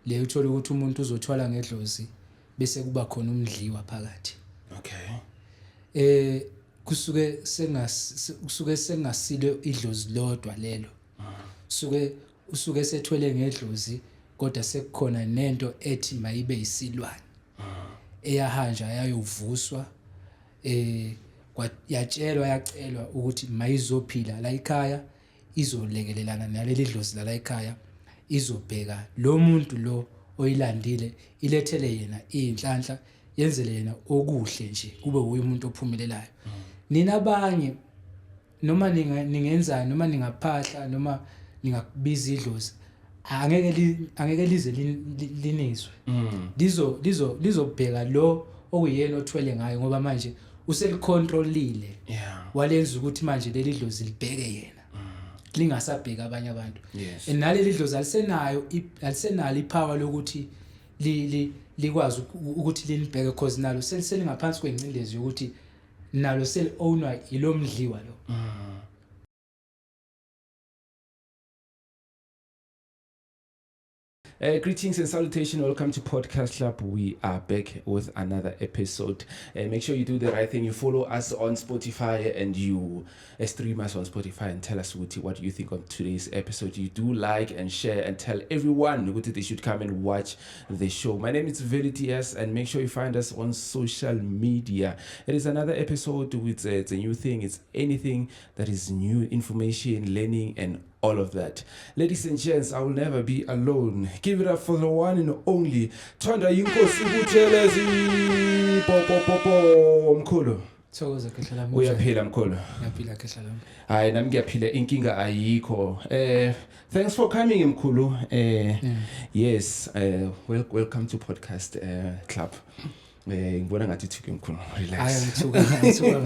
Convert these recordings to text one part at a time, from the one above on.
Le uthola ukuthi umuntu uzothwala ngedlozi bese kuba khona umdliwa phakathi. Okay. Kusuke sengasilo idlozi lodwa lelo. Suke usuke sethwele ngedlozi, kodwa sekukhona nento ethi mayibe isilwane eyahanja yayovuswa, yatshelwa, yacelwa ukuthi mayizophila la ekhaya, izolekelelana naleli dlozi la ekhaya, izobheka lo muntu lo oyilandile, ilethele yena inhlanhla, yenzele yena okuhle nje, kube uye umuntu ophumelelayo. Nina abanye noma ningenzani, noma ningaphahla, noma ningakubiza idlozi, angeke lize linizwe. Lizobheka lo okuyena othwele ngayo, ngoba manje uselicontrolile. Walenza ukuthi manje leli dlozi libheke yena, lingasabheka abanye abantu. Yes. And naleli dlozi alisenalo ipower lokuthi likwazi ukuthi linibheke, cause nalo selingaphansi kwengcindezi yokuthi nalo seli-ownwa yilomdliwa lo. Greetings and salutation. Welcome to Podcast Club. We are back with another episode. Make sure you do the right thing. You follow us on Spotify and you stream us on Spotify and tell us what you think of today's episode. You do like and share and tell everyone ukuthi they should come and watch the show. My name is Veli TS, and make sure you find us on social media. It is another episode with it's a new thing. It's anything that is new information, learning, and all of that. Ladies and gents, I will never be alone. Give it up for the one and only Thandwayinkosi Buthelezi. Po po po po, mkhulu. Thokoza, khehla lami. Uyaphila, mkhulu? Ngiyaphila, khehla lami. Hayi, nami ngiyaphila, inkinga ayikho. Thanks for coming, mkhulu. Yes, welcome to Podcast Club. Ngibona ngathi uthuke, mkhulu. Relax. Hayi, ngithuka,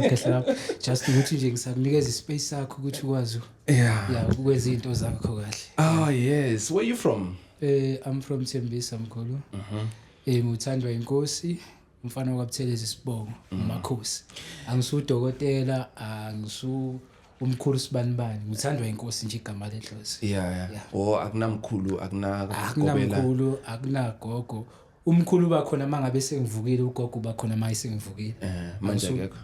khehla lami. Just ukuthi nje ngisakunikeza ispace sakho ukuthi ukwazi yeah, ukwenza izinto zakho kahle. Oh yes, where you from? I'm from Tembisa, mkhulu. NguThandwayinkosi, umfana wakwaButhelezi isibongo, umakhosi. Angisudokotela, angisu umkhulu sibanibani, nguThandwayinkosi nje igama ledlozi. Yeah. Yeah. Oh, akunamkhulu, akuna Akunamkhulu, akunagogo. Umkhulu bakhona mangabe sengivukile, ugogo bakhona maye sengivukile. Manje akekho.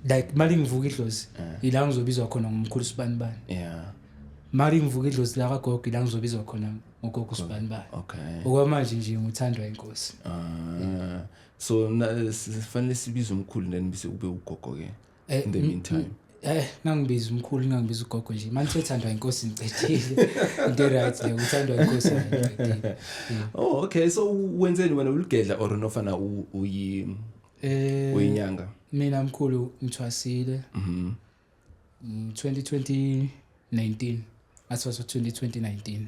Like mali ngivuka idlozi, ila ngizobizwa khona ngumkhulu sibanibani. Mali ngivuka idlozi la kagogo, ila ngizobizwa khona ngogogo sibanibani. Okay. Okwamanje nje nguThandwayinkosi. Ah. So sifanele sibize umkhulu then bese ube ugogo ke in the meantime. Nangibiza umkhulu, nangibiza ugogo nje. Manje Thandwayinkosi ngicedile. Into right le, uThandwayinkosi ngicedile. Yeah. Oh, okay. So wenzeni wena, uligedla or nofana uyi uyinyanga? Mina mkhulu ngithwasile. 2019. Ngathwasa 2019.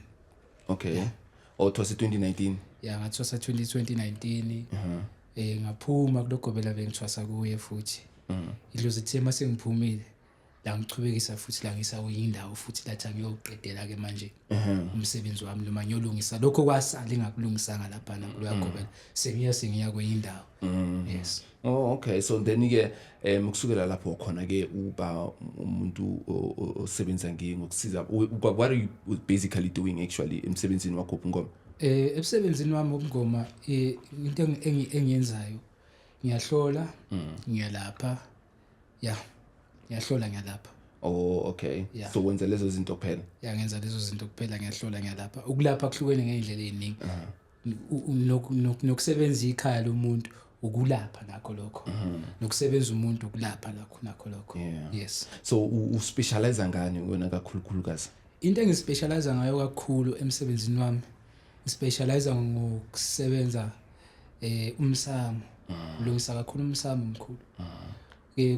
Okay. Oh, thwasa 2019. Yeah, ngathwasa 2019. Ngaphuma kulogobela bengithwasa kuye futhi. Idlozi ithe mase ngiphumile la ngichubekisa futhi la ngisa kuyindawo futhi lathi angiyoqedela ke manje umsebenzi wami, noma ngiyolungisa lokho kwasala engakulungisanga lapha na kuluyagobela, sengiya kwenye indawo. Yes. Oh, okay. So then ke kusukela lapho khona ke uba umuntu osebenza ngokusiza, what are you basically doing actually emsebenzini wakho ubungoma? Emsebenzini wami ubungoma, into engiyenzayo, ngiyahlola, ngiyalapha. Yeah. Ngiyahlola, ngiyalapha. Oh, okay. Yeah. So wenza lezo zinto kuphela? Yeah, ngenza lezo zinto kuphela, ngiyahlola, ngiyalapha. Ukulapha kuhlukene ngezindlela eziningi. Nokusebenza ikhaya lomuntu ukulapha nakho lokho. Nokusebenza umuntu ukulapha nakho lokho. Yeah. Yes. So u specialize ngani wena kakhulukazi? Into engispecialize ngayo kakhulu emsebenzini wami, ngispecialize ngokusebenza umsamo. Ulungisa kakhulu umsamo, mkhulu.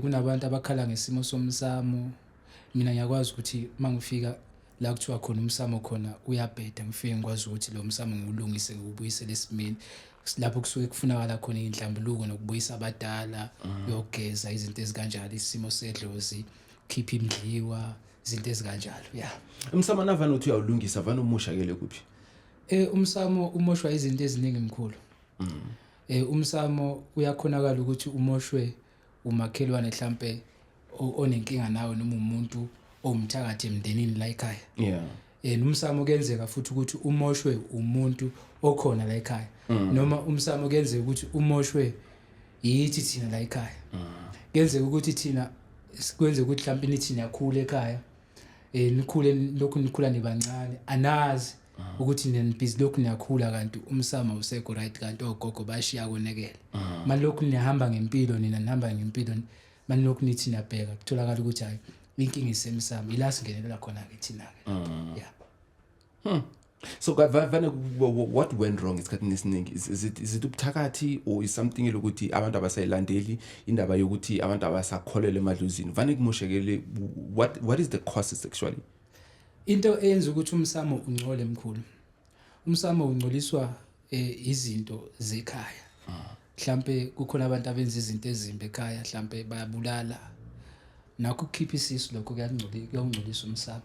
Kunabantu abakhala ngesimo somsamo. Mina ngiyakwazi ukuthi mangifika la kuthiwa khona umsamo khona uyabheda, ngifike ngikwazi ukuthi lo msamo ngiwulungise, ngiwubuyisele esimeni lapho kusuke kufunakala khona inhlambuluko nokubuyisa abadala, yogeza, izinto ezikanjalo, isimo sedlozi, khipha imidliwa, izinto ezikanjalo. Yeah. Umsamo navana uthi uyawulungisa, vana umoshakele kuphi? Umsamo umoshwa izinto eziningi, mkhulu. Umsamo uyakhonakala ukuthi umoshwe umakhelwane mhlambe onenkinga nawe, noma umuntu owumthakathi emndenini la ekhaya. Yeah. Nomsamo kuyenzeka futhi ukuthi umoshwe umuntu okhona la ekhaya, noma umsamo kuyenzeka ukuthi umoshwe yithi thina la ekhaya. Kuyenzeka ukuthi thina kwenze ukuthi mhlawumbe nithi niyakhula ekhaya, nikhule lokhu nikhula nibancane, anazi ukuthi nibhizi lokhu niyakhula, kanti umsamo awusekho right, kanti ogogo bashiya konekele. Manje lokhu nihamba ngempilo, nina nihamba ngempilo, manje lokhu nithi niyabheka, kutholakala ukuthi hayi, inkinga isemsamo. Ila singenelela khona-ke thina-ke, yeah. So vane what went wrong esikhathini esiningi? Is it ubuthakathi or is something elokuthi abantu abasayilandeli indaba yokuthi abantu abasakholelwa emadlozini, vane kumoshekele? What is the causes actually? Into eyenza ukuthi umsamo ungcole, mkhulu, umsamo ungcoliswa izinto zekhaya. Mhlambe kukhona abantu abenza izinto ezimbi ekhaya, mhlambe bayabulala, nakho ukukhipha isisu, lokho kuyangcolisa umsamo.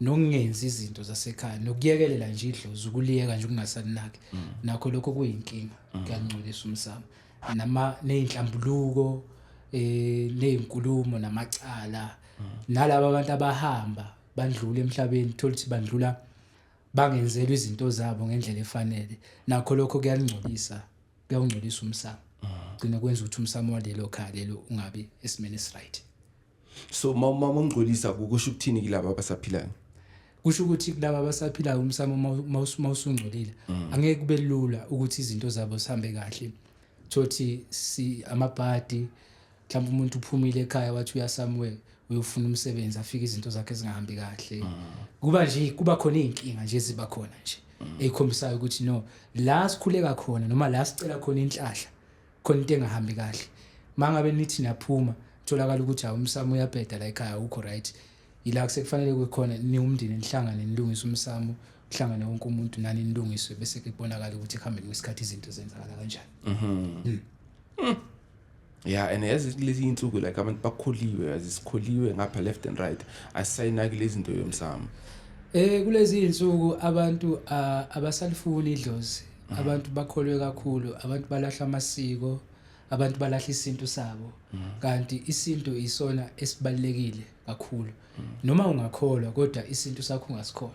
Nokungenzi izinto zasekhaya, nokuyekelela nje idlozi, ukuliyeka nje, ukungasalinaki, nakho lokho kuyinkinga, kuyangcolisa umsamo. Nama nezinhlambuluko, nezinkulumo, namacala, nalabo abantu abahamba bandlula emhlabeni, thola ukuthi bandlula bangenzelwa izinto zabo ngendlela efanele, nakho lokho kuyalingcolisa, kuyawungcolisa umsamo, gcina kwenza ukuthi umsamo walelo khaya lelo ungabi esimeni esiright. So ma ungcolisa, kusho ukuthini kilabo abasaphilayo? Kusho ukuthi kulaba abasaphilayo, umsamo mawusungcolile, angeke kube lula ukuthi izinto zabo zihambe kahle. Thothi si amabhadi, mhlawumbe umuntu uphumile ekhaya, wathi uya somewhere uyofuna umsebenzi, afike izinto zakhe zingahambi kahle. Kuba nje kuba khona izinkinga nje eziba khona nje ezikhombisayo ukuthi no, la sikhuleka khona noma la sicela khona inhlahla, khona into engahambi kahle. Mangabe nithi naphuma, tholakala ukuthi hawu, umsamo uyabheda la ekhaya, awukho right. Ila sekufanele kukhona niwumndeni nihlangane, nilungise umsamo, kuhlangane wonke umuntu nani, nilungiswe, bese kubonakala ukuthi ekuhambeni kwesikhathi izinto zenzakala kanjani. Yeah, and yazi kulezi insuku like abantu bakholiwe, yazi sikholiwe ngapha left and right, asisayinaki lezi zinto yomsamo. Kulezi insuku abantu abasalifuni idlozi. Abantu bakholwe kakhulu, abantu balahla amasiko, abantu balahla isintu sabo. Kanti isintu isona esibalekile kakhulu. Noma ungakholwa, kodwa isintu sakho ungasikholwa.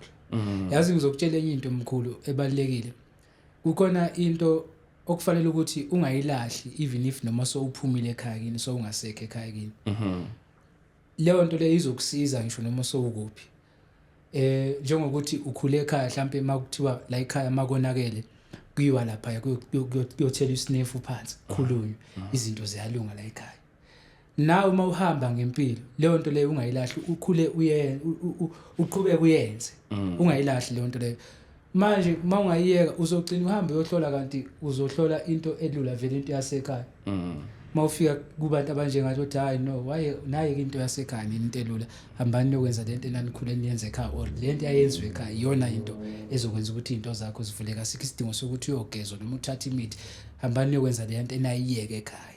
Yazi ngizokutshela enye into, mkhulu, ebalekile. Kukhona into okufanele ukuthi ungayilahli even if noma sowuphumile ekhaya kini, sowungasekho ekhaya kini. Leyo nto leyo izokusiza ngisho noma sowukuphi. Njengokuthi ukhule ekhaya, mhlambe makuthiwa la ekhaya makonakele kuyiwa lapha kuyothela isinefu phansi, khulunywe, izinto ziyalunga la ekhaya. Nawe uma uhamba ngempilo, leyo nto leyo ungayilahli, ukhule uye uqhubeke uyenze, ungayilahli leyo nto leyo. Manje uma ungayiyeka, uzogcina uhambe uyohlola, kanti uzohlola into elula vele, into yasekhaya. Mawufika kubantu abanjengathi, uthi hayi no, waye naye into yasekhaya nini, into elula, hambani niyokwenza lento enanikhule niyenze ekhaya, or lento yayenziwe ekhaya, iyona into ezokwenza ukuthi izinto zakho zivuleke. Asikho isidingo sokuthi uyogezwa noma uthathe imithi. Hambani niyokwenza le nto enayiyeke ekhaya,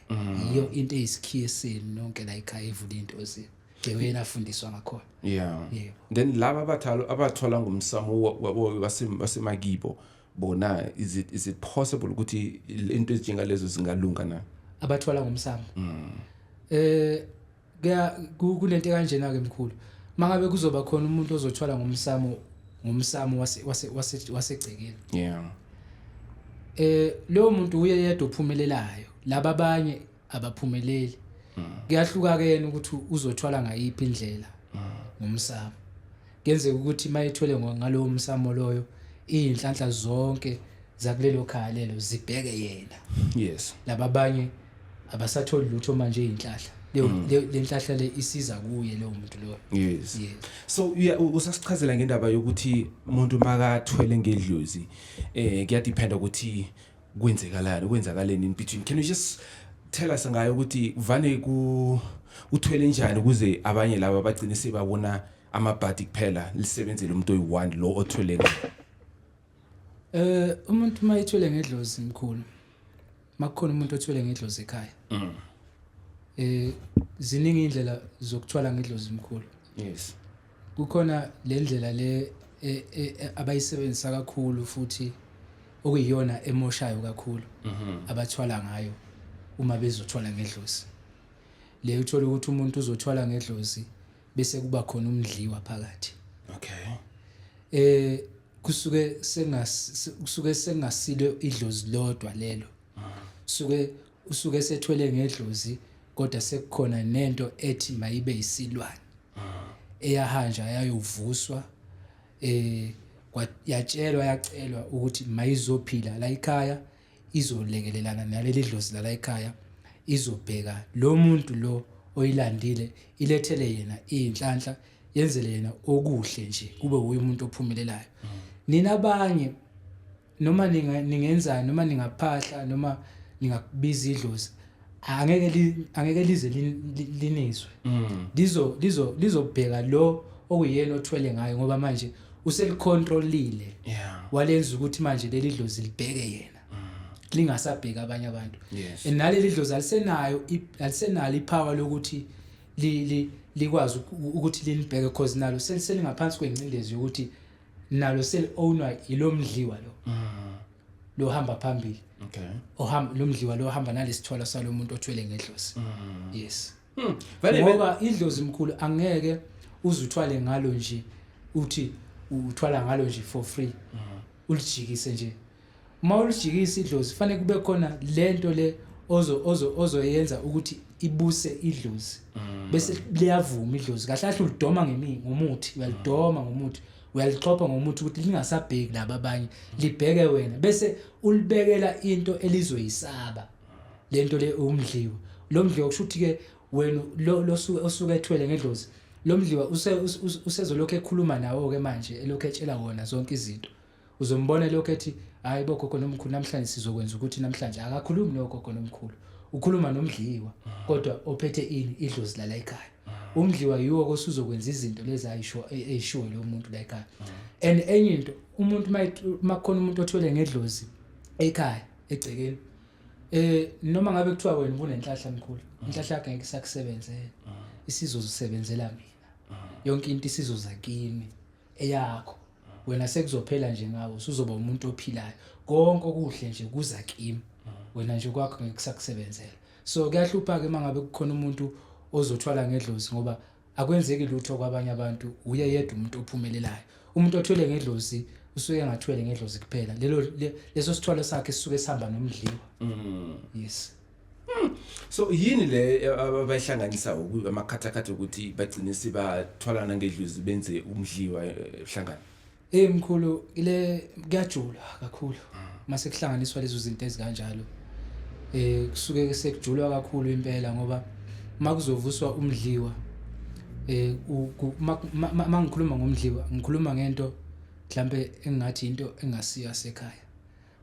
yiyo into eyisikhiye senu nonke la ekhaya, evula izinto zenu the way enafundiswa ngakhona. Yebo. Then laba abathalo abathola ngomsamo wasemakibo bona, is it possible ukuthi into ezinjengalezo zingalunga na? Abathwala ngomsamo, kuya kunento kanjena ke, mkhulu. Mangabe kuzoba khona umuntu ozothwala ngomsamo wasegcekeni, lowo muntu uye yedwa ophumelelayo, laba abanye abaphumeleli. Kuyahluka ke yena ukuthi uzothwala ngayiphi indlela ngomsamo. Kuyenzeka ukuthi mayethwele ngalowo msamo loyo, izinhlanhla zonke zakulelo khaya lelo zibheke yena. Laba abanye abasatholi lutho manje, izinhlahla leyo, le nhlahla le isiza kuye lowo muntu loyo. Yes. So usasichazela ngendaba yokuthi umuntu makathwele ngedlozi, kuyadependa ukuthi kwenzekalani, kwenzakaleni in between. Can you just tell us ngayo ukuthi vane ku uthwele njani, ukuze abanye laba bagcine sebabona amabhadi kuphela, lisebenzele umuntu oyi-one lo othwele ngayo? Umuntu mayethwele ngedlozi, mkhulu, makukhona umuntu othwele ngedlozi ekhaya, ziningi indlela zokuthwala ngedlozi, mkhulu. Kukhona le ndlela le abayisebenzisa kakhulu futhi okuyiyona emoshayo kakhulu, abathwala ngayo uma bezothwala ngedlozi. Le uthola ukuthi umuntu uzothwala ngedlozi bese kuba khona umdliwa phakathi. Kusuke sengasilo idlozi lodwa lelo. Suke usuke sethwele ngedlozi, kodwa sekukhona nento ethi mayibe isilwane eyahanja yayovuswa, yatshelwa, yacelwa ukuthi mayizophila la ekhaya, izolekelelana naleli dlozi la ekhaya, izobheka lo muntu lo oyilandile, ilethele yena inhlanhla, yenzele yena okuhle nje, kube uye umuntu ophumelelayo. Nina abanye noma ningenzani, noma ningaphahla, noma ningakubiza idlozi, angeke lize linizwe. Lizobheka lo okuyena othwele ngayo, ngoba manje uselicontrolile. Walenza ukuthi manje leli dlozi libheke yena, lingasabheka abanye abantu. And naleli dlozi alisenalo ipower lokuthi likwazi ukuthi linibheke, cause nalo selingaphansi kwengcindezi yokuthi nalo seli-ownwa ilo mdliwa lo lo hamba phambili. Ohamba lo mdliwa lo hamba nalesithwalo salomuntu othwele ngedlozi. Yes. Vele Ngoba idlozi, mkhulu, angeke uzuthwale ngalo nje, uthi uthwala ngalo nje for free, ulijikise nje. Uma ulijikisa idlozi, fanele kube khona lento le ozo ozo ozoyenza ukuthi ibuse idlozi, bese liyavuma idlozi. Kahle kahle ulidoma ngomuthi, uyalidoma ngomuthi, uyalixhopha ngomuthi ukuthi lingasabheki laba abanye, libheke wena, bese ulibekela into elizoyisaba lento le, umdliwa. Lo mdliwa kusho ukuthi ke wena lo losuke osuke ethwele ngedlozi, lo mdliwa usezolokhu ekhuluma nawo ke manje, elokhu etshela wona zonke izinto. Uzombona lokho ethi, "Hayi bogogo nomkhulu, namhlanje sizokwenza ukuthi." Namhlanje akakhulumi nogogo nomkhulu, ukhuluma nomdliwa, kodwa ophethe ini? Idlozi lala ekhaya. Umdliwa yiwo kosuzokwenza izinto lezi ayisho eyishiwo lo muntu la ekhaya. And enye into, umuntu makukhona umuntu othwele ngedlozi ekhaya, egcekeni, noma ngabe kuthiwa wena kunenhlahla, mkhulu, inhlahla yakhe ngeke isakusebenzela, isizozisebenzela mina yonke into, isizoza kimi eyakho. Wena sekuzophela nje ngawe, usuzoba umuntu ophilayo, konke okuhle nje kuza kimi, wena nje kwakho ngeke kusakusebenzela. So kuyahlupha ke mangabe kukhona umuntu ozothwala ngedlozi, ngoba akwenzeki lutho kwabanye abantu, uye yedwa umuntu ophumelelayo. Umuntu othwele ngedlozi usuke engathwele ngedlozi kuphela, lelo leso sithwalo sakhe sisuke sihamba nomdliwa. Yes. So yini le abayihlanganisa amakhathakhatha ukuthi bagcine sebathwalana ngedlozi, benze umdliwa, hlangana? Mkhulu, ile kuyajulwa kakhulu mase kuhlanganiswa lezo zinto ezikanjalo. Kusuke sekujulwa kakhulu impela, ngoba makuzovuswa umdliwa, mangikhuluma ngomdliwa, ngikhuluma ngento mhlambe engathi into engasiyo yasekhaya.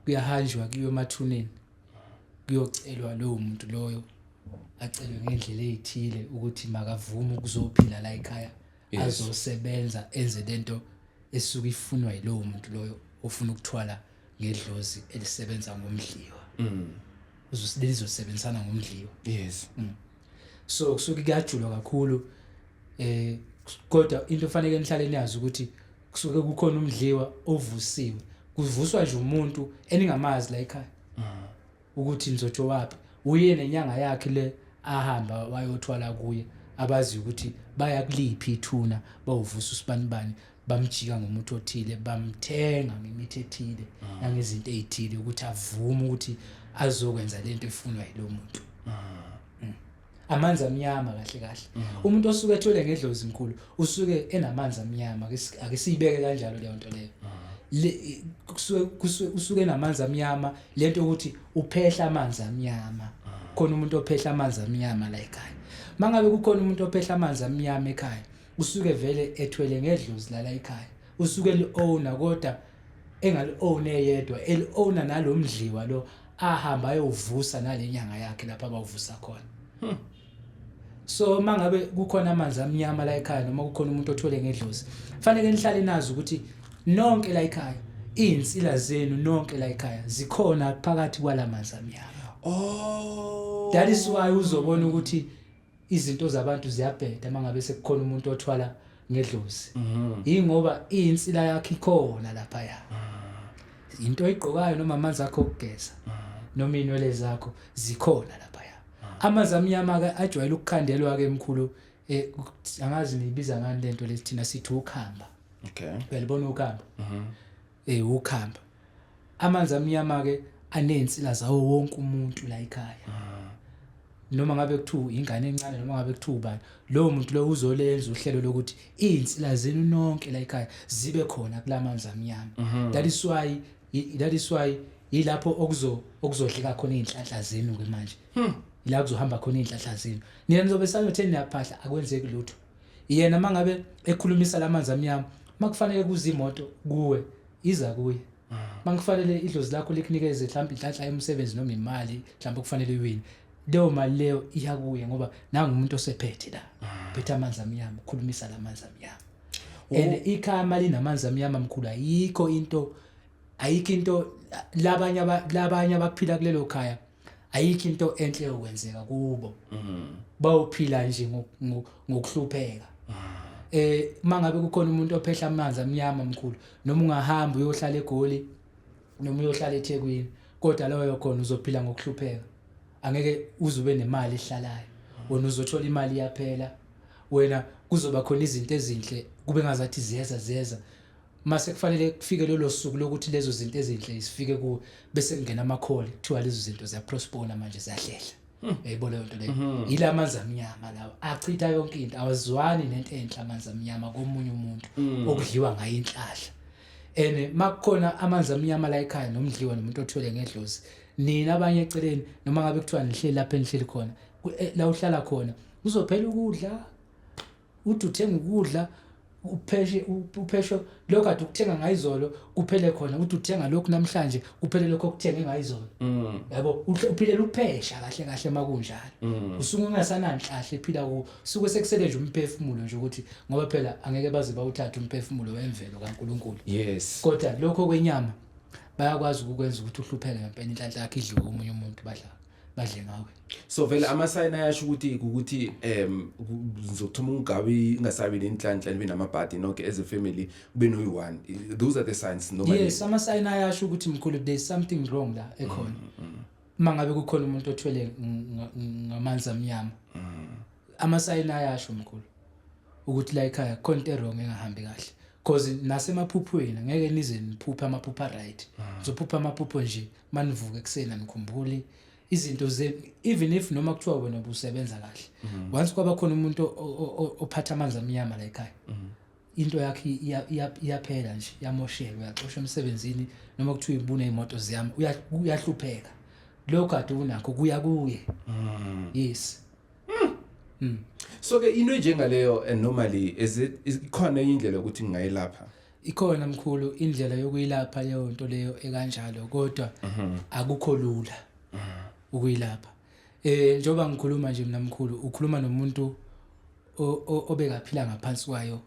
Kuyahanjwa kuyiwe emathuneni, kuyocelwa lowo muntu loyo, acelwe ngendlela ezithile ukuthi makavume ukuzophila la ekhaya, azosebenza, enze lento esuke ifunwa yilowo muntu loyo ofuna ukuthwala ngedlozi elisebenza ngomdliwa. Lizosebenzisana ngomdliwa. So kusuke kuyajulwa kakhulu, kodwa into ofanele nihlale niyazi ukuthi kusuke kukhona umdliwa ovusiwe. Kuvuswa nje umuntu eningamazi la ekhaya ukuthi nizothi waphi, uye nenyanga yakhe le ahamba wayothwala kuye, abazi ukuthi baya kuliphi ithuna, bawuvusa usibanibani, bamjika ngomuthi othile, bamthenga ngemithi ethile nangezinto ezithile ukuthi avume ukuthi azokwenza lento efunwa yilo muntu. Amanzi amnyama kahle kahle. Umuntu osuke ethwele ngedlozi, mkhulu, usuke enamanzi amnyama. Ake siyibeke kanjalo leyo nto leyo. Kusuke usuke enamanzi amnyama, lento ukuthi uphehla amanzi amnyama. Khona umuntu ophehla amanzi amnyama la ekhaya. Mangabe kukhona umuntu ophehla amanzi amnyama ekhaya, usuke vele ethwele ngedlozi la ekhaya, usuke li-owner, kodwa engali-own eyedwa, eli-owner nalomdliwa lo ahamba ayovusa nale nyanga yakhe lapha abawuvusa khona. So mangabe kukhona amanzi amnyama la ekhaya, noma kukhona umuntu othwele ngedlozi, fanele nihlale nazi ukuthi nonke la ekhaya, izinsila zenu nonke la ekhaya zikhona phakathi kwalamanzi amnyama. That is why uzobona ukuthi izinto zabantu ziyabheda mangabe sekukhona umuntu othwala ngedlozi, ingoba insila yakhe ikhona lapha ya into oyigqokayo, noma amanzi akho okugeza, noma inwele zakho zikhona lapha ya. Amanzi amnyama ke ajwayele ukukhandelwa ke, mkhulu, angazi nibiza ngani lento lethina sithi ukhamba. Uyalibona ukhamba? Ukhamba. Amanzi amnyama ke anezinsila zawo wonke umuntu la ekhaya. Noma ngabe kuthiwa ingane encane, noma ngabe kuthiwa ubani, lowo muntu lo uzolenza uhlelo lokuthi izinsila zenu nonke la ekhaya zibe khona kulamanzi amnyama. That is why yilapho okuzodleka khona izinhlanhla zenu ke manje. Ila kuzohamba khona izinhlanhla zenu. Nina nizobe sanothe niyaphahla, akwenzeki lutho. Yena mangabe ekhulumisa lamanzi amnyama, makufanele kuze imoto kuwe, iza kuye. Mangifanele idlozi lakho likunikeze mhlawumbe inhlanhla yomsebenzi noma imali mhlawumbe kufanele uyiwine, leyo mali leyo iya kuye, ngoba nangu umuntu osephethe la, phethe amanzi amnyama, ukhulumisa lamanzi amnyama. And ikhaya linamanzi amnyama, mkhulu, ayikho into labanye abaphila kulelo khaya, ayikho into enhle yokwenzeka kubo. Bawuphila nje ngokuhlupheka. Mangabe kukhona umuntu ophehla amanzi amnyama, mkhulu, noma ungahamba uyohlala eGoli noma uyohlala eThekwini, kodwa loyo khona uzophila ngokuhlupheka. Angeke uze ube nemali ehlalayo. Wena uzothola imali iyaphela. Wena kuzoba khona izinto ezinhle kube ngazathi ziyeza ziyeza, mase kufanele kufike lolo suku lokuthi lezo zinto ezinhle zifike kuwe, bese kungena amakholi, kuthiwa lezo zinto ziyapostpone manje, ziyahlehla. Uyayibona leyo nto leyo? Yila manzi amnyama lawa achitha yonke into. Awazwani nento enhle amanzi amnyama komunye umuntu okudliwa ngayo inhlahla. And makukhona amanzi amnyama la ekhaya nomdliwa nomuntu othwele ngedlozi, nina abanye eceleni, noma ngabe kuthiwa nihleli lapha enihleli khona, la uhlala khona kuzophela ukudla. Uthi uthenga ukudla, upheshe upheshe lokho kade ukuthenga ngayizolo, kuphele khona. Uthi uthenga lokhu namhlanje, kuphele lokho okuthenge ngayizolo. Yabo, uphilela ukuphesha kahle kahle. Makunjalo usuke ungasananhlahla ephila kuwo, suke sekusele nje umphefumulo nje, ukuthi ngoba phela angeke baze bawuthathe umphefumulo wemvelo kaNkuluNkulu. Kodwa lokho kwenyama bayakwazi ukukwenza ukuthi uhlupheke ngempela, inhlanhla yakho idliwe omunye umuntu, badla badle ngawe. So vele ama-sign ayasho ukuthi nizokuthoma ungabi ingasabi nenhlanhla, nibe namabhadi nonke as a family, kube noyi-one. Those are the signs normally. Yes, ama-sign ayasho ukuthi, mkhulu, there's something wrong la ekhona uma ngabe kukhona umuntu othwele ngamanzi amnyama. Ama-sign ayasho, mkhulu, ukuthi la ekhaya khona into e-wrong engahambi kahle, cause nasemaphuphweni angeke nize niphuphe amaphupho a-right. Uzophupha amaphupho nje, manivuka ekuseni anikhumbuli izinto ze, even if noma kuthiwa wena ubusebenza kahle. Once kwaba khona umuntu ophatha amanzi amnyama la ekhaya, into yakhe iyaphela nje, iyamosheka, uyaxoshwa emsebenzini, noma kuthiwa ibune iy'moto ziyami, uyahlupheka. Lokho kade unakho kuya kuye. Yes. So ke into enjengaleyo, normally is it is ikhona enye indlela yokuthi ngingayilapha? Ikhona, mkhulu, indlela yokuyilapha leyo nto leyo ekanjalo, kodwa akukho lula ukuyilapha. Njengoba ngikhuluma nje mina, mkhulu, ukhuluma nomuntu obekaphila ngaphansi kwayo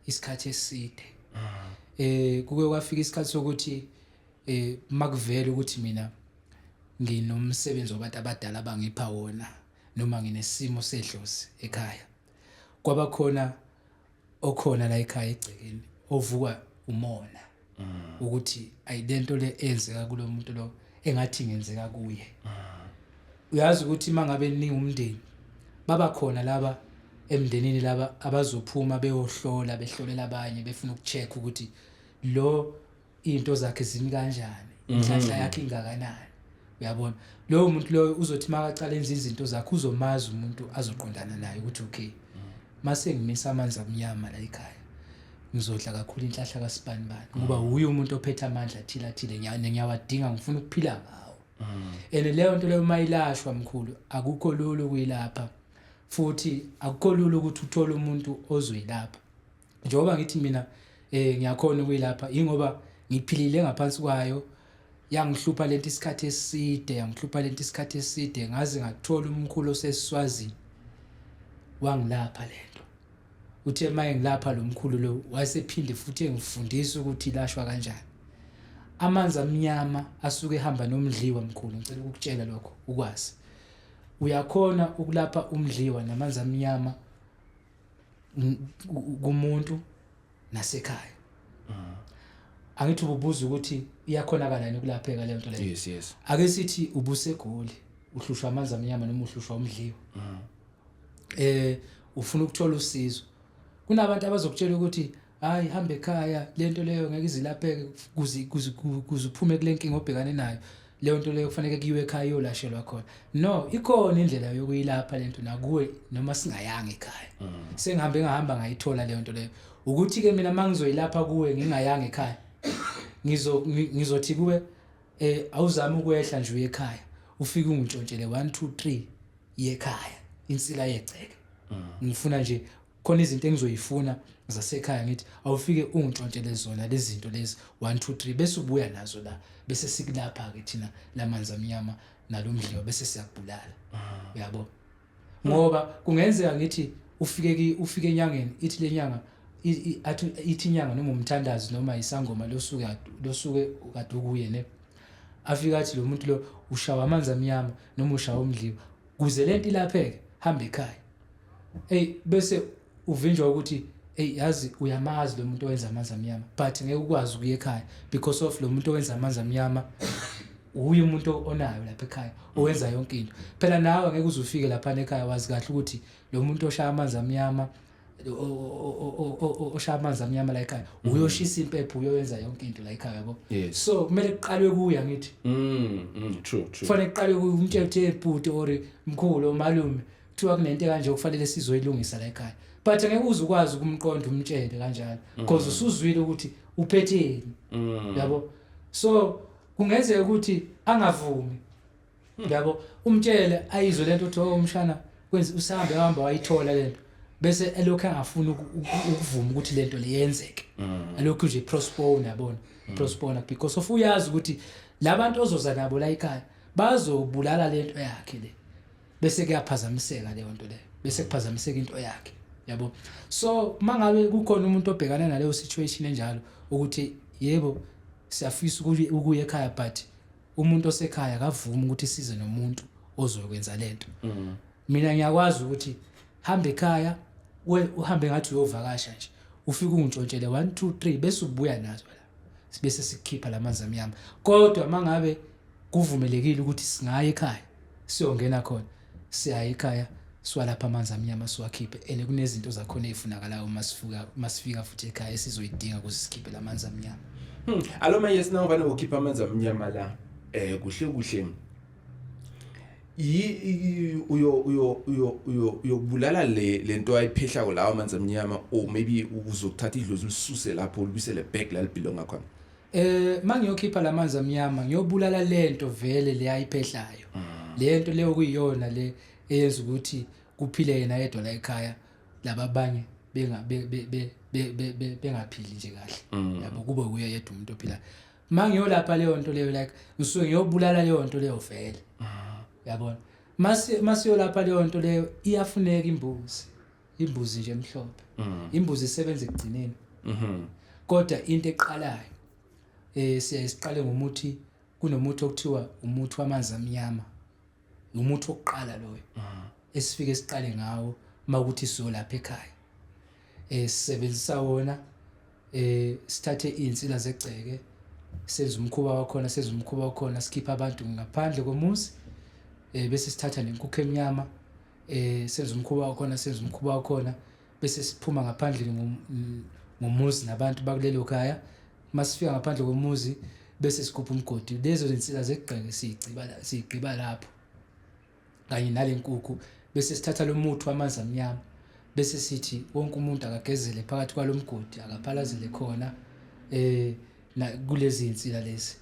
isikhathi eside. Kuke kwafika isikhathi sokuthi makuvela ukuthi mina nginomsebenzi wabantu abadala abangipha wona, noma nginesimo sedlozi ekhaya, kwaba khona okhona la ekhaya egcekeni ovuka umona ukuthi ayilento le eyenzeka kulo muntu lo engathi ingenzeka kuye. Uyazi ukuthi mangabe ningumndeni, baba khona laba emndenini laba abazophuma beyohlola, behlolela abanye, befuna ukucheck ukuthi lo into zakhe zimi kanjani, inhlanhla yakhe ingakanani. Uyabona, lowo muntu loyo uzothi makaqala enza izinto zakhe, uzomazi umuntu azoqondana naye ukuthi okay, mase ngimisa amanzi amnyama la ekhaya, ngizodla kakhulu inhlahla kaSibanibani, ngoba uye umuntu ophethe amandla athile athile, ngiyawadinga, ngifuna ukuphila ngawo. And leyo nto leyo mayilashwa, mkhulu, akukho lula ukuyilapha, futhi akukho lula ukuthi uthole umuntu ozoyilapha. Njengoba ngithi mina ngiyakhona ukuyilapha, ingoba ngiphilile ngaphansi kwayo. Yangihlupha lento isikhathi eside, yangihlupha lento isikhathi eside, ngaze ngathola umkhulu oseswazini wangilapha lento. Uthe maye ngilapha lo mkhulu lo, wayesephinde futhi engifundisa ukuthi ilashwa kanjani. Amanzi amnyama asuke ehamba nomdliwa, mkhulu, ngicela ukukutshela lokho ukwazi. Uyakhona ukulapha umdliwa namanzi amnyama kumuntu nasekhaya. Angithi ububuza ukuthi iyakhonakala yini ukulapheka leyo nto leyo? Yes. Ake sithi ubuseGoli, uhlushwa amanzi amnyama noma uhlushwa umdliwa, ufuna ukuthola usizo, kunabantu abazokutshela ukuthi Hayi, hamba ekhaya, lento leyo ngeke izilapheke kuze uphume kule nkinga obhekane nayo. Leyo nto leyo kufanele kuyiwe ekhaya iyolashelwa khona. No, ikhona indlela yokuyilapha lento nakuwe noma singayanga ekhaya. Sengihambe ngahamba ngayithola leyo nto leyo. Ukuthi ke mina mangizoyilapha kuwe ngingayanga ekhaya, ngizothi kuwe awuzame ukwehla nje uye ekhaya, ufike ungintshontshele 1 2 3 yekhaya, insila yegceke. Ngifuna nje khona izinto engizoyifuna zasekhaya, ngithi awufike ungintshontshele zona lezi zinto lezi 1 2 3, bese ubuya nazo la, bese sikulapha ke thina lamanzi amnyama nalomdliwa, bese siyakubulala, uyabo. Ngoba kungenzeka ngithi ufike enyangeni, ithi lenyanga athi ithi inyanga noma umthandazi noma isangoma losuke kade ukuye ne, afika athi lo muntu lo ushawa amanzi amnyama noma ushawa umdliwa, kuze lento ilapheke hamba ekhaya. Hey, bese uvinjwa ukuthi hey, yazi uyamazi lo muntu owenza amanzi amnyama, but ngeke ukwazi ukuya ekhaya because of lo muntu owenza amanzi amnyama uye umuntu onayo lapha ekhaya owenza yonke into. Phela nawe ngeke uze ufike lapha ekhaya wazi kahle ukuthi lo muntu oshaya amanzi amnyama, oshaya amanzi amnyama la ekhaya, uyoshisa impepho, uyoyenza yonke into la ekhaya, yabo. So kumele kuqalwe kuya, ngithi True, true. Kufanele kuqalwe kuye, umtshele ukuthi, "Hey, bhuti or mkhulu malume, kuthiwa kunento kanje okufanele sizoyilungisa la ekhaya." But ngeke uze ukwazi ukumqonda umtshele kanjalo because usuzwile ukuthi uphetheni, yabo. So kungenzeka ukuthi angavumi, yabo, umtshele ayizwe lento uthi, "Oh, umshana kwenza usahambe hamba wayithola lento," bese elokhu engafuni ukuvuma ukuthi lento leyenzeke, alokhu nje postpone, yabona, postpone because of uyazi ukuthi labantu ozoza nabo la ekhaya bazobulala lento yakhe le, bese kuyaphazamiseka leyo nto leyo, bese kuphazamiseka into yakhe, yabo. So mangabe kukhona umuntu obhekana naleyo situation enjalo ukuthi yebo, siyafisa ukuya ekhaya, but umuntu osekhaya akavumi ukuthi size nomuntu ozokwenza lento, mina ngiyakwazi ukuthi hamba ekhaya, uhambe ngathi uyovakasha nje, ufike ungintshontshele 1 2 3, bese ubuya nazo la, bese sikukhipha lamanzi amnyama. Kodwa mangabe kuvumelekile ukuthi singaya ekhaya siyongena khona, siyaya ekhaya, siwalapha amanzi amnyama, siwakhiphe, and kunezinto zakhona ezifunakalayo uma sifika futhi ekhaya esizoyidinga ukuze sikhiphe lamanzi amnyama. Alo manje sinawuvane ukhipha amanzi amnyama la, kuhle kuhle yi uyo uyo uyo uyo uyokubulala le lento ayiphehlako lawa amanzi amnyama, or maybe uzokuthatha idlozi ulisuse lapho ulibuyisele back la libelonga khona? Mangiyokhipha lamanzi amnyama, ngiyobulala lento vele le ayiphehlayo. Lento leyo kuyiyona le eyenza ukuthi kuphile yena yedwa la ekhaya, laba abanye benga be- be- be- be- be- bengaphili nje kahle. Yabo, kube uye yedwa umuntu ophilayo. Mangiyolapha leyo nto leyo, like ngisuke ngiyobulala leyo nto leyo vele. Yabona? Mase masiyolapha leyo nto leyo, iyafuneka imbuzi. Imbuzi nje emhlophe. Imbuzi isebenza ekugcineni. Kodwa into eqalayo siyaye siqale ngomuthi. Kunomuthi okuthiwa umuthi wamanzi amnyama, umuthi wokuqala loyo esifike siqale ngawo makuthi sizolapha ekhaya. Sisebenzisa wona, sithathe izinsila zegceke, senze umkhuba wakhona, sikhipha abantu ngaphandle komuzi, bese sithatha nenkukhu emnyama, senze umkhuba wakhona, bese siphuma ngaphandle ngomuzi nabantu bakulelo khaya. Masifika ngaphandle komuzi, bese sigubha umgodi, lezo zinsila zegceke siyigqiba lapho kanye nale nkukhu, bese sithatha lo muthi wamanzi amnyama, bese sithi wonke umuntu akagezele phakathi kwalomgodi, akaphalazele khona na kulezi insila lezi,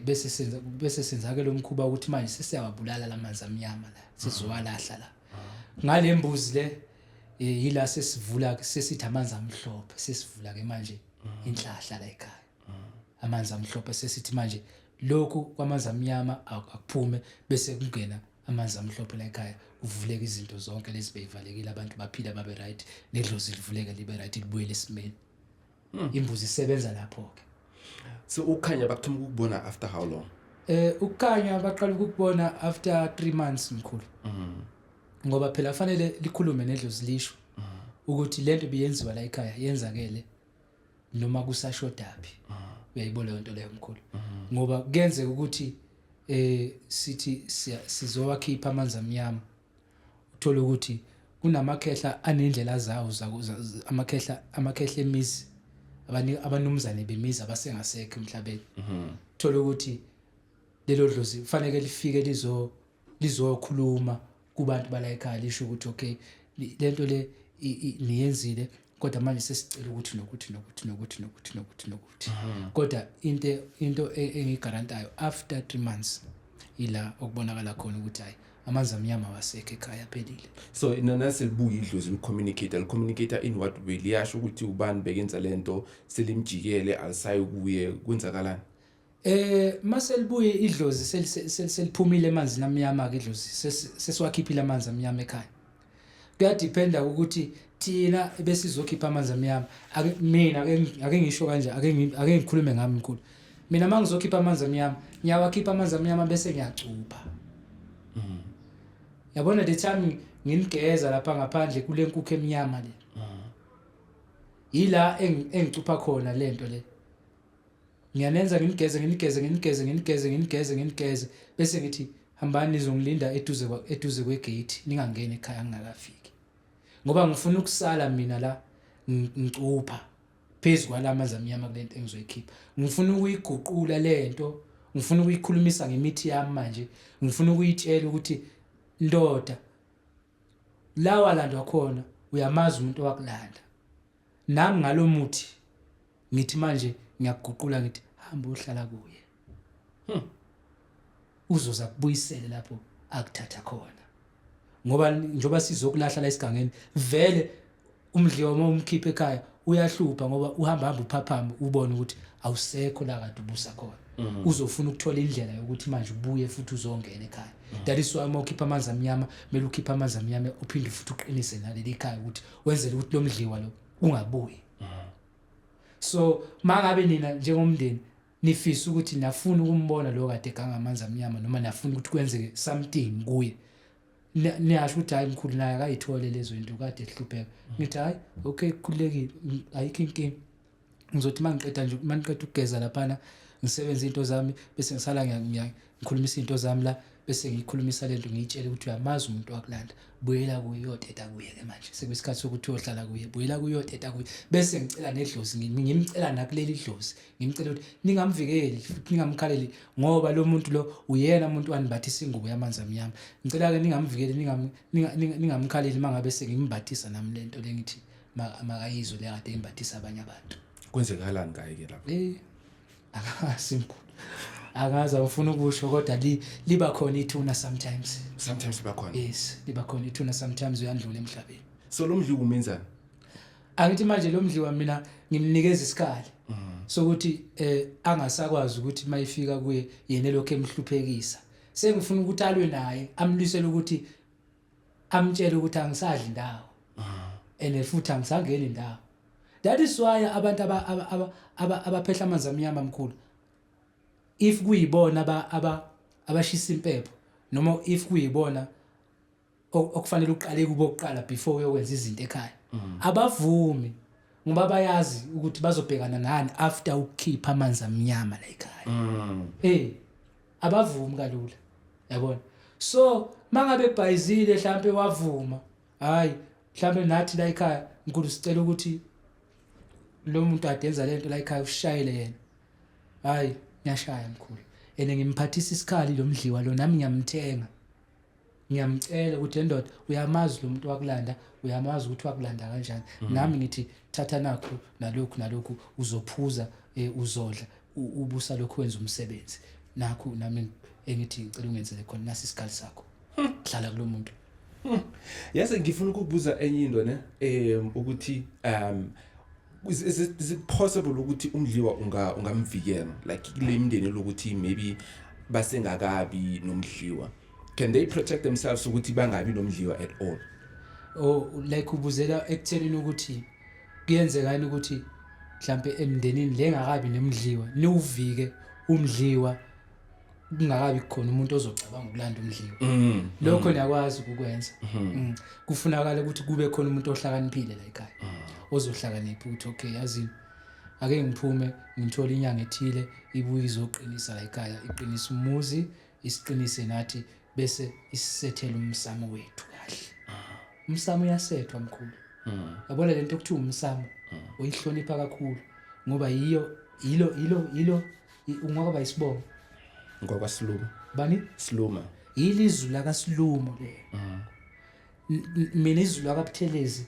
bese senza ke lo mkhuba ukuthi manje sesiyawabulala lamanzi amnyama la, sizowalahla la ngale mbuzi le. Yila sesivula, sesithi amanzi amhlophe, sesivula ke manje inhlahla la ekhaya, amanzi amhlophe. Sesithi manje lokhu kwamanzi amnyama akuphume, bese kungena amanzi amhlophe la ekhaya, kuvuleke izinto zonke lezi beyivalekile, abantu baphila babe right, nedlozi livuleke libe right, libuyele esimeni. Imbuzi isebenza lapho ke. So ukukhanya bakuthoma ukubona after how long? Ukukhanya baqala ukukubona after 3 months, mkhulu, ngoba phela fanele likhulume nedlozi, lisho ukuthi lento biyenziwa la ekhaya yenzakele noma kusashodaphi. Uyayibona leyo nto leyo, mkhulu? Ngoba kuyenzeka ukuthi sithi sizowakhipha amanzi amnyama, uthola ukuthi Kunamakhehla anendlela zawo amakhehla, amakhehla emizi, abanumzane bemizi abasengasekho emhlabeni. Thola ukuthi lelo dlozi kufanele lifike lizokhuluma kubantu bala ekhaya, lisho ukuthi okay, lento le niyenzile, kodwa manje sesicela ukuthi nokuthi nokuthi nokuthi nokuthi nokuthi nokuthi. Kodwa into engigarantayo, after 3 months ila okubonakala khona ukuthi hayi, amanzi amnyama wasekho ekhaya, aphelile. So nanaselibuya idlozi licommunicate, licommunicate in what way? Liyasho ukuthi ubani bekenza lento, selimjikele, alisayi kuye, kwenzakalani? Maselibuye idlozi, seliphumile emanzini amnyama ke idlozi, sesiwakhiphile amanzi amnyama ekhaya. Kuyadependa ukuthi thina besizokhipha amanzi amnyama. Ake mina ake ngisho kanje, ake ngikhulume ngami, mkhulu. Mina mangizokhipha amanzi amnyama, ngiyawakhipha amanzi amnyama bese ngiyacupha. Yabona, the time nginigeza lapha ngaphandle kule nkukhu emnyama le, ila engicupha khona lento le. Ngiyanenza nginigeze, nginigeze, nginigeze, nginigeze, nginigeze, nginigeze, bese ngithi hambani nizongilinda eduze kwegate, ningangeni ekhaya ngingakafiki, ngoba ngifuna ukusala mina la ngicupha phezu kwalamanzi amnyama kulento engizoyikhipha. Ngifuna ukuyiguqula lento, ngifuna ukuyikhulumisa ngemithi yami manje, ngifuna ukuyitshela ukuthi ndoda, la walandwa khona uyamazi umuntu owakulanda. Nami ngalomuthi ngithi manje ngiyakuguqula, ngithi hamba uhlala kuye, uzoza kubuyisele lapho akuthatha khona, ngoba njengoba sizokulahla la esigangeni vele, umdliwa uma umkhipha ekhaya uyahlupha, ngoba uhamba hamba uphaphama ubone ukuthi awusekho la kade ubusa khona. Uzofuna ukuthola indlela yokuthi manje ubuye futhi uzongena ekhaya. That is why uma ukhipha amanzi amnyama, kumele ukhiphe amanzi amnyama uphinde futhi uqinise naleli khaya ukuthi wenzele ukuthi lo mdliwa lo ungabuyi. So mangabe nina njengomndeni nifisa ukuthi nafuna ukumbona lo kade eganga amanzi amnyama, noma nafuna ukuthi kwenzeke something kuye, niyasho ukuthi hayi mkhulu, naye akayithole lezo zinto kade ehlupheka. Ngithi hayi, okay, kukhululekile, ayikho inkinga. Ngizothi mangiqeda nje, maniqeda ukugeza laphana, ngisebenze into zami, bese ngisala ngikhulumisa into zami la, bese ngiyikhulumisa lento, ngiyitshele ukuthi uyamazi umuntu wakulanda, buyela kuye uyoteta kuye ke manje, sekuyisikhathi sokuthi uyohlala kuye, buyela kuye uyoteta kuye. Bese ngicela nedlozi, ngimcela nakuleli dlozi, ngimcela ukuthi ningamvikeli futhi ningamkhaleli, ngoba lo muntu lo uyena umuntu wanimbathisa ingubo yamanzi amnyama. Ngicela-ke ningamvikeli, ningamkhaleli uma ngabe sengimbathisa nami lento le, ngithi makayizwe le kade imbathisa abanye abantu. Kwenzekalani ngaye ke lapho? Angazi mkhulu, angazi, awufuna ukusho, kodwa liba khona ithuna sometimes. Sometimes liba khona. Yes, liba khona ithuna sometimes, uyandlula emhlabeni. So lo mdliwa umenzani? Angithi manje lo mdliwa mina ngimnikeza isikhali sokuthi angasakwazi ukuthi mayifika kuye yena lokho emhluphekisa. Sengifuna ukuthi alwe naye, amlwisele ukuthi amtshele ukuthi angisadli indawo and futhi angisangeni indawo. That is why abantu abaphehla amanzi amnyama, mkhulu, if kuyibona abashisa impepho, noma if kuyibona okufanele uqale kubo kuqala before uyokwenza izinto ekhaya, abavumi, ngoba bayazi ukuthi bazobhekana nani after ukukhipha amanzi amnyama la ekhaya. Abavumi kalula, yabona. So mangabe bhayizile mhlambe wavuma, hayi, mhlambe nathi la ekhaya mkhulu sicela ukuthi lo muntu adenza lento la ekhaya ushayele yena. Hayi, ngiyashaya mkhulu, ene ngimphathisa isikhali lo mdliwa lo, nami ngiyamthenga, ngiyamcela ukuthi endoda, uyamazi lo muntu wakulanda, uyamazi ukuthi wakulanda kanjani. Nami ngithi thatha nakho nalokhu nalokhu, uzophuza, uzodla, ubusa lokhu, wenza umsebenzi nakho. Nami engithi ngicela ungenzele khona, nasi isikhali sakho, hlala kulo muntu. Yazi, ngifuna ukukubuza enye into ne, ukuthi is it possible ukuthi umdliwa ungamvikela, like kule imindeni lokuthi maybe basengakabi nomdliwa, can they protect themselves ukuthi bangabi nomdliwa at all? Oh, like ubuzela ekuthenini ukuthi kuyenzeka yini ukuthi mhlambe emndenini lengakabi nemdliwa niwuvike umdliwa kungakabi khona umuntu ozocabanga ukulanda umdliwa? Lokho niyakwazi ukukwenza. Kufunakala ukuthi kube khona umuntu ohlakaniphile la ekhaya, ozohlakanipha ukuthi okay, yazini, ake ngiphume ngithole inyanga ethile ibuye izoqinisa la ekhaya, iqinise umuzi, isiqinise nathi, bese isisethele umsamo wethu kahle. Umsamo uyasethwa, mkhulu. Yabona lento okuthiwa umsamo, uyihlonipha kakhulu ngoba yiyo yilo yilo yilo ungaba isibongo. Ngokwasiluma. Bani? Siluma. Yilizwi lakaSilumo leyo. Mina izulu lakaButhelezi,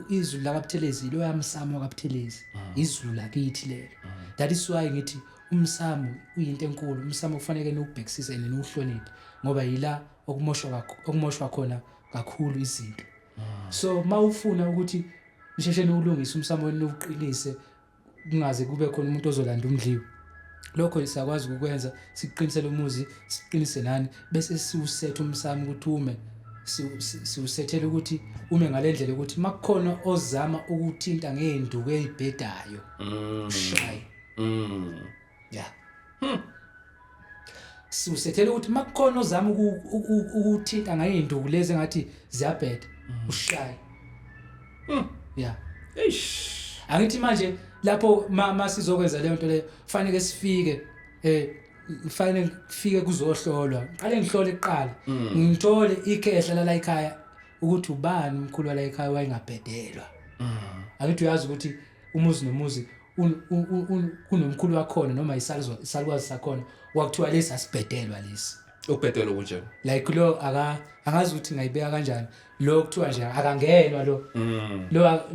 izulu lakaButhelezi ilo yamsamo kaButhelezi, izulu lakithi lelo. That is why ngithi umsamo uyinto enkulu. Umsamo kufanele niwubhekisise and niwuhloniphe ngoba yila okumoshwa khona kakhulu izinto. So mawufuna ukuthi nisheshe niwulungise umsamo wenu, niwuqinise, kungaze kube khona umuntu ozolanda umdliwa, lokho siyakwazi ukukwenza, siqinisele umuzi, siqinise nani, bese siwusetha umsamo ukuthi ume, siwusethele ukuthi ume ngale ndlela ukuthi makukhona ozama ukuthinta ngey'nduku ey'bhedayo, ushaye. Ya, siwusethele ukuthi makukhona ozama ukuthinta ngey'nduku lezi engathi ziyabheda, ushaye, ya. Eish. Angithi manje lapho ma sizokwenza leyo nto leyo, fanele sifike fanele kufike kuzohlolwa, ngiqale ngihlole kuqala, ngithole ikhehla la ekhaya ukuthi ubani umkhulu wala ekhaya wayengabhedelwa. Angithi uyazi ukuthi umuzi nomuzi kunomkhulu wakhona noma isalukazi sakhona, kwakuthiwa lesi asibhedelwa lesi. Ukubhedelwa kunjani? Like lo aka angazi ukuthi ngayibeka kanjani, lo kuthiwa nje akangenwa lo,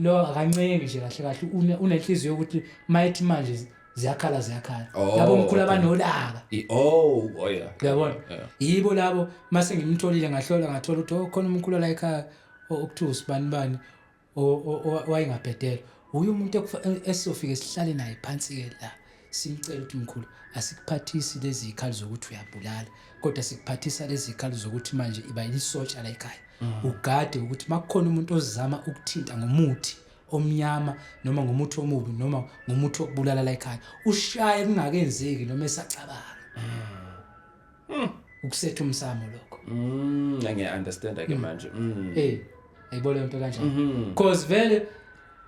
lo akancengi nje kahle kahle, unenhliziyo yokuthi mayethi manje ziyakhala, ziyakhala. Labo mkhulu abanolaka. Oh yeah. Uyabona? Yibo labo. Mase ngimtholile, ngahlola, ngathola ukuthi, oh, khona umkhulu la ekhaya okuthiwa usibani bani owayengabhedelwa. Uye umuntu esizofike sihlale naye phansi-ke la, simcele ukuthi, mkhulu, asikuphathisi lezi zikhali zokuthi uyabulala, kodwa sikuphathisa lezi zikhali zokuthi manje iba lisotsha la ekhaya, ugade ukuthi makukhona umuntu ozama ukuthinta ngomuthi omnyama noma ngomuthi omubi noma ngomuthi wokubulala la ekhaya, ushaye kungakenzeki noma esacabanga. Ukusetha umsamo lokho. Ngiya understand ke manje. Ayibona lento kanjani? Cause vele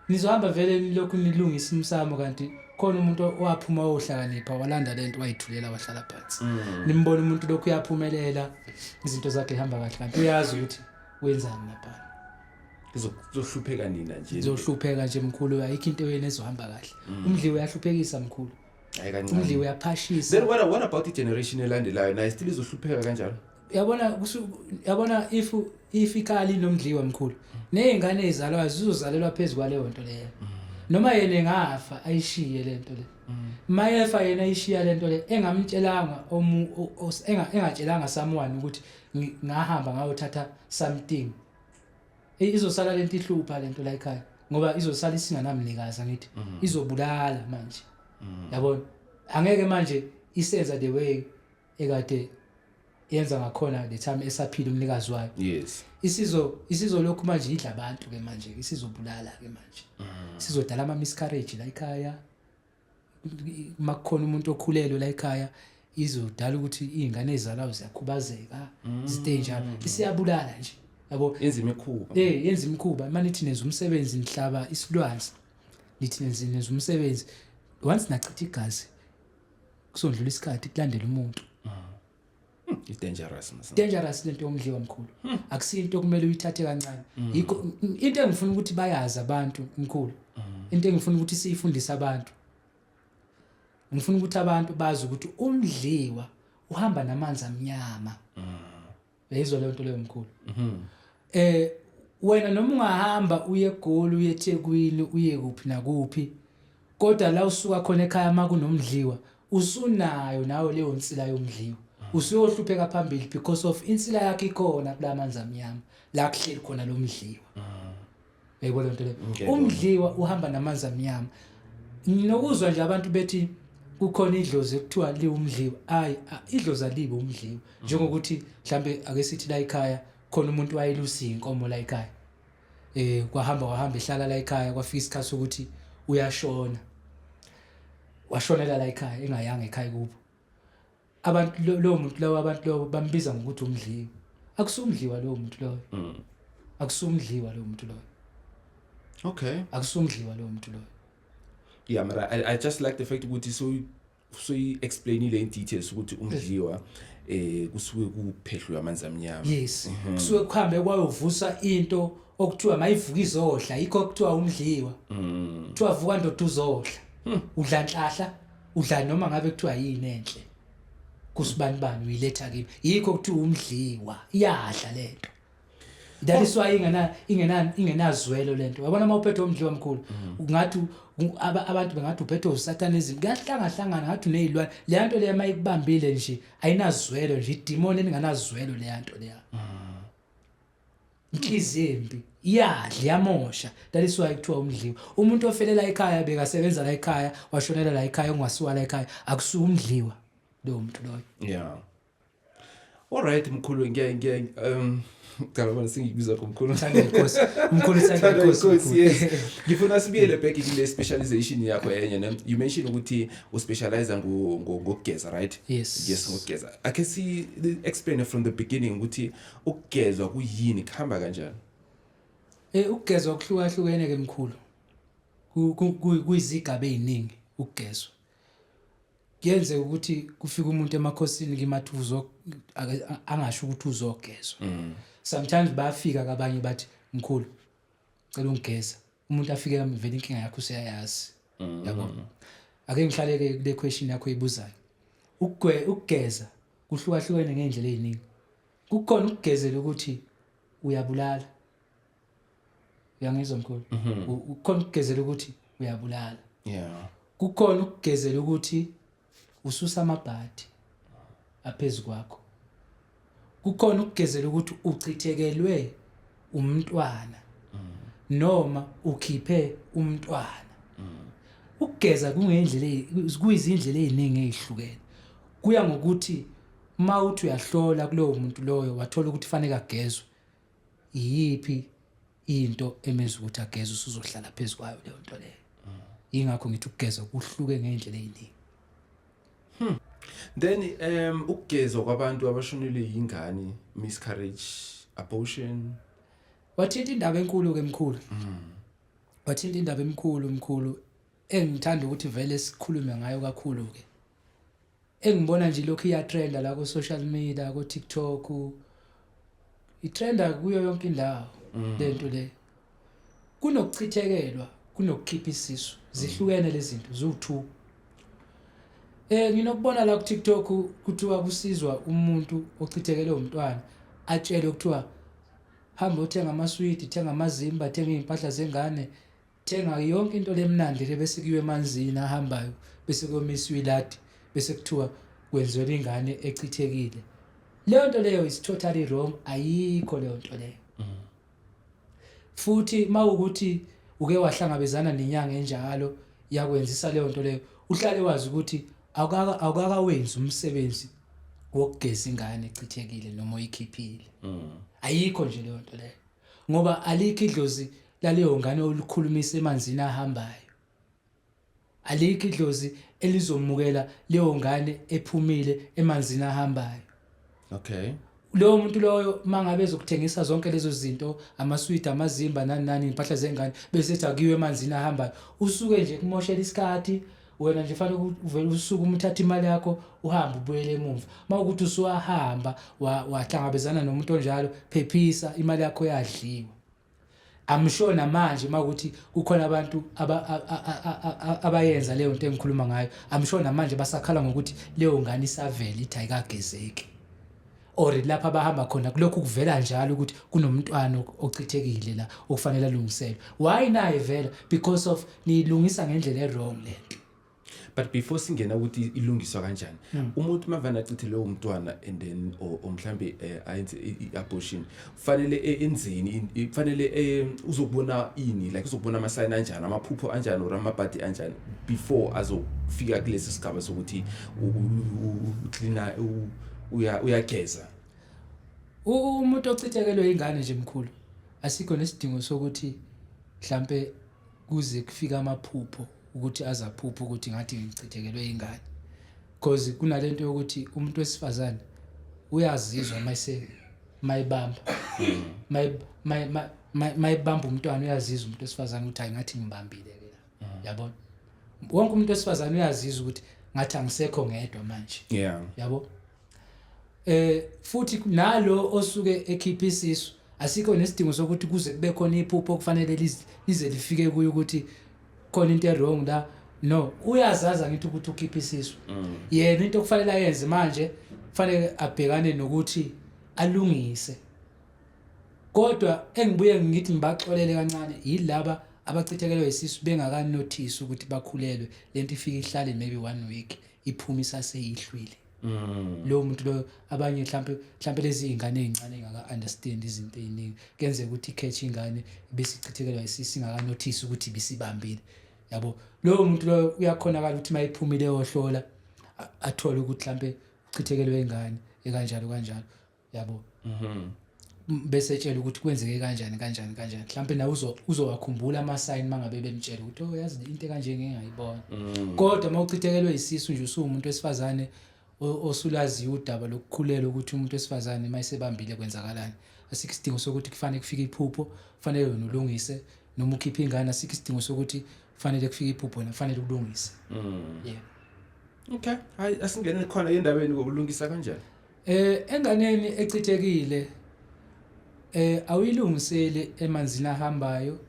nizohamba vele nilokhu nilungisa umsamo, kanti khona umuntu owaphuma ohlakanipha, walanda lento, wayithulela, wahlala phansi. Nimbona umuntu lokhu uyaphumelela, izinto zakhe ihamba kahle, kanti uyazi ukuthi wenzani lapha. Kuzohlupheka nina nje. Nizohlupheka nje, mkhulu, ayikho into yena ezohamba kahle. Umdliwe uyahluphekisa, mkhulu. Hayi kancane. Umdliwe uyaphashisa. Then what about i-generation elandelayo? Nayo still izohlupheka kanjalo? Yabona yabona if ikhaya linomdliwa, mkhulu, nezingane ezizalwayo zizozalelwa phezu kwaleyo nto leyo. Noma yena engafa ayishiye lento le, mayefa yena ayishiya lento le engamtshelanga engatshelanga someone ukuthi ngahamba ngayothatha something, izosala lento ihlupha lento la ekhaya ngoba izosala isinganamnikazi. Angithi izobulala manje, yabona? Angeke manje isenza the way ekade yenza ngakhona the time esaphila umnikazi wayo. Isizo lokhu manje idla abantu ke manje, isizobulala ke manje, sizodala ama miscarriage la ekhaya. Makukhona umuntu okhulelwe la ekhaya, izodala ukuthi izingane ezalayo ziyakhubazeka, izinto ey'njalo. Isiyabulala nje, yabo. Yenza imikhuba. Yenza imikhuba. Manje nithi nenza umsebenzi, nihlaba isilwazi, nithi nenza umsebenzi, once nachitha igazi, kusondlula isikhathi kulandela umuntu. It's dangerous mas. Dangerous lento yomdliwa, mkhulu. Akusinto okumele uyithathe kancane. Yikho into engifuna ukuthi bayazi abantu, mkhulu, into engifuna ukuthi siyifundise abantu, ngifuna ukuthi abantu bazi ukuthi umdliwa uhamba namanzi amnyama. Uyayizwa leyo nto leyo, mkhulu? Wena noma ungahamba uye eGoli, uye eThekwini, uye kuphi nakuphi, kodwa la usuka khona ekhaya makunomdliwa, usunayo nawe leyo nsila yomdliwa. Usuyohlupheka phambili because of insila yakhe ikhona kulamanzi amnyama la kuhleli khona lo mdliwa. Uyayibona lento leyo? Ngiyayibona. Umdliwa uhamba namanzi amnyama. Nginokuzwa nje abantu bethi kukhona idlozi ekuthiwa liwumdliwa. Ayi, idlozi alibe umdliwa. Njengokuthi mhlambe ake sithi la ekhaya khona umuntu wayelusa inkomo la ekhaya. Kwahamba wahamba ehlala la ekhaya, kwafika isikhathi sokuthi uyashona. Washonela la ekhaya engayanga ekhaya kubo. Abantu lowo muntu lowo, abantu lowo bambiza ngokuthi umdliwa. Akusumdliwa lowo muntu loyo. Akusumdliwa lowo muntu loyo. Akusumdliwa lowo muntu loyo. Yeah, but I just like the fact ukuthi so explainile in details ukuthi umdliwa kusuke kuphehlwe amanzi amnyama. Yes, kusuke kuhambe kwayovusa into. Okuthiwa mayivuka izodla, yikho kuthiwa umdliwa. Kuthiwa vuka ndoda uzodla. Udla nhlahla, udla noma ngabe kuthiwa yini enhle kusibani bani, uyiletha kimi. Yikho kuthiwa umdliwa, iyadla lento. That is why ingenazwelo lento. Yabona, uma uphethwe umdliwa, mkhulu, ungathi abantu bengathi uphethwe usatanism, kuyahlangahlangana, ngathi unezilwane. Le nto leya mayikubambile nje ayinazwelo nje, idimoni elinganazwelo leya nto leya. Inhliziyo embi, iyadla, iyamosha. That is why kuthiwa umdliwa. Umuntu ofelela ekhaya, bekasebenza la ekhaya, washonela la ekhaya, ongasiwa la ekhaya, akusuka umdliwa lowo muntu loyo. Yeah, alright mkhulu, ngiya ngiya cala bona sengikubiza ngomkhulu. Thanda inkosi, mkhulu, thanda inkosi. Inkosi, yes. Ngifuna sibuyele back kule specialization yakho enye, ne? You mentioned ukuthi uspecialize ngokugeza, right? Yes. Yes, ngokugeza. Ake si explain from the beginning ukuthi ukugezwa kuyini, kuhamba kanjani? Ukugezwa kuhlukahlukene ke, mkhulu. Kuyizigaba eziningi ukugezwa. Kuyenzeka ukuthi kufike umuntu emakhosini kimathi uzo angasho ukuthi uzogezwa. Sometimes bayafika kabanye bathi, "Mkhulu, cela ungigeza." Umuntu afike vele inkinga yakho useyayazi. Yabo. Ake ngihlale ke kule question yakho oyibuzayo. Ukugeza kuhlukahlukene ngeindlela eziningi. Kukhona ukugezela ukuthi uyabulala. Uyangizwa, mkhulu? Kukhona ukugezela ukuthi uyabulala. Kukhona ukugezela ukuthi ususa amabhadi aphezu kwakho. Kukhona ukugezela ukuthi uchithekelwe umntwana noma ukhiphe umntwana. Ukugeza kungendlela, kuyizindlela eziningi ezihlukene, kuya ngokuthi uma uthi uyahlola kulowo muntu loyo, wathola ukuthi fanele agezwe, iyiphi into emenza ukuthi ageze, usuzohlala phezu kwayo leyo nto leyo. Yingakho ngithi ukugeza kuhluke ngendlela eziningi. Then ukugezwa kwabantu abashonelwe yingane, miscarriage, abortion? Wathinta indaba enkulu ke, mkhulu. Wathinta indaba emkhulu, mkhulu, engithanda ukuthi vele sikhulume ngayo kakhulu ke, engibona nje lokhu iyatrenda la ku social media, ku TikTok, itrenda kuyo yonke indawo lento le. Kunokuchithekelwa, kunokukhipha isisu, zihlukene lezi zinto ziwu2. Nginokubona la ku TikTok kuthiwa kusizwa umuntu ochithekele umntwana, atshelwe kuthiwa hamba uthenga amaswidi, thenga amazimba, thenga izimpahla zengane, thenga yonke into lemnandi le, bese kuyiwe emanzini ahambayo, bese kuyomiswa iladi, bese kuthiwa kwenziwe ingane echithekile. Leyo nto leyo is totally wrong, ayikho leyo nto leyo. Futhi mawukuthi uke wahlangabezana nenyanga enjalo yakwenzisa leyo nto leyo, uhlale wazi ukuthi awukakawenzi umsebenzi wokugeza ingane echithekile noma oyikhiphile. Ayikho nje leyo nto leyo, ngoba alikho idlozi laleyo ngane olukhulumisa emanzini ahambayo, alikho idlozi elizomukela leyo ngane ephumile emanzini ahambayo. Lowo muntu loyo mangabe ezokuthengisa zonke lezo zinto, amaswidi, amazimba, nani nani, impahla zengane, bese ethi akuyiwe emanzini ahambayo, usuke nje kumoshela isikhathi wena nje. Fanele uvele usuke umthatha imali yakho, uhambe ubuyele emuva. Mawukuthi usuwahamba wahlangabezana nomuntu onjalo, phephisa, imali yakho yadliwa. I'm sure namanje makuthi kukhona abantu abayenza leyo nto engikhuluma ngayo. I'm sure namanje basakhala ngokuthi leyo ngane isavela ithi ayikagezeki, or lapha abahamba khona kulokhu kuvela njalo ukuthi kunomntwana ochithekile la okufanele alungiselwe. Why naye vela? Because of niyilungisa ngendlela e-wrong lento. But before singena ukuthi ilungiswa kanjani, umuntu mavane achithe lowo mntwana and then or mhlambe ayenze i-abortion, kufanele enzeni? Kufanele uzokubona ini, like uzokubona ama-sign anjani, amaphupho anjani or amabhadi anjani before azofika kulesi sigaba sokuthi uklina, uyageza? Umuntu ochithekelwe ingane nje, mkhulu, asikho nesidingo sokuthi mhlambe kuze kufika amaphupho ukuthi azaphupha ukuthi ngathi ngichithekelwe ingane, because kunalento yokuthi umuntu wesifazane uyazizwa mayise mayibamba mayibamba umntwana, uyazizwa umuntu wesifazane ukuthi hayi, ngathi ngibambile ke la. Yabona, wonke umuntu wesifazane uyazizwa ukuthi ngathi angisekho ngedwa manje. Yabo, futhi nalo osuke ekhipha isisu. Asikho nesidingo sokuthi kuze kube khona iphupho okufanele lize lifike kuye ukuthi khona into e-wrong la. No, uyazazi ngithi ukuthi ukhipha isisu. Yena into okufanele ayenze manje, kufanele abhekane nokuthi alungise. Kodwa engibuye ngithi ngibaxolele kancane yilaba abachithekelwe isisu bengakanothisi ukuthi bakhulelwe, lento ifike ihlale maybe one week, iphume isaseyihlwile. Lowo muntu lo, abanye mhlampe lezi izingane ezincane engaka understand izinto eziningi, kuyenzeka ukuthi i-catch ingane bese ichithekelwa isisu ingakanothisi ukuthi ibisibambile, yabo. Lowo muntu loyo uyakhonakala ukuthi mayiphumile yohlola, athole ukuthi mhlampe uchithekelwe ingane ekanjalo kanjalo, yabo. Bese etshela ukuthi kwenzeke kanjani kanjani kanjani. Mhlampe nawe uzowakhumbula ama-sign mangabe bemtshela ukuthi, "Oh, yazi into ekanje ngeke ngayibona." Kodwa uma uchithekelwe isisu nje, usuwumuntu wesifazane osulaziyo udaba lokukhulelwa, ukuthi umuntu wesifazane uma esebambile kwenzakalani, asikho isidingo sokuthi kufanele kufike iphupho. Kufanele wena ulungise noma ukhiphe ingane. Asikho isidingo sokuthi kufanele kufike iphupho, wena kufanele ulungise, yeah. Okay, hayi, asingene khona endabeni kokulungisa kanjani. Enganeni echithekile, awuyilungiseli emanzini ahambayo,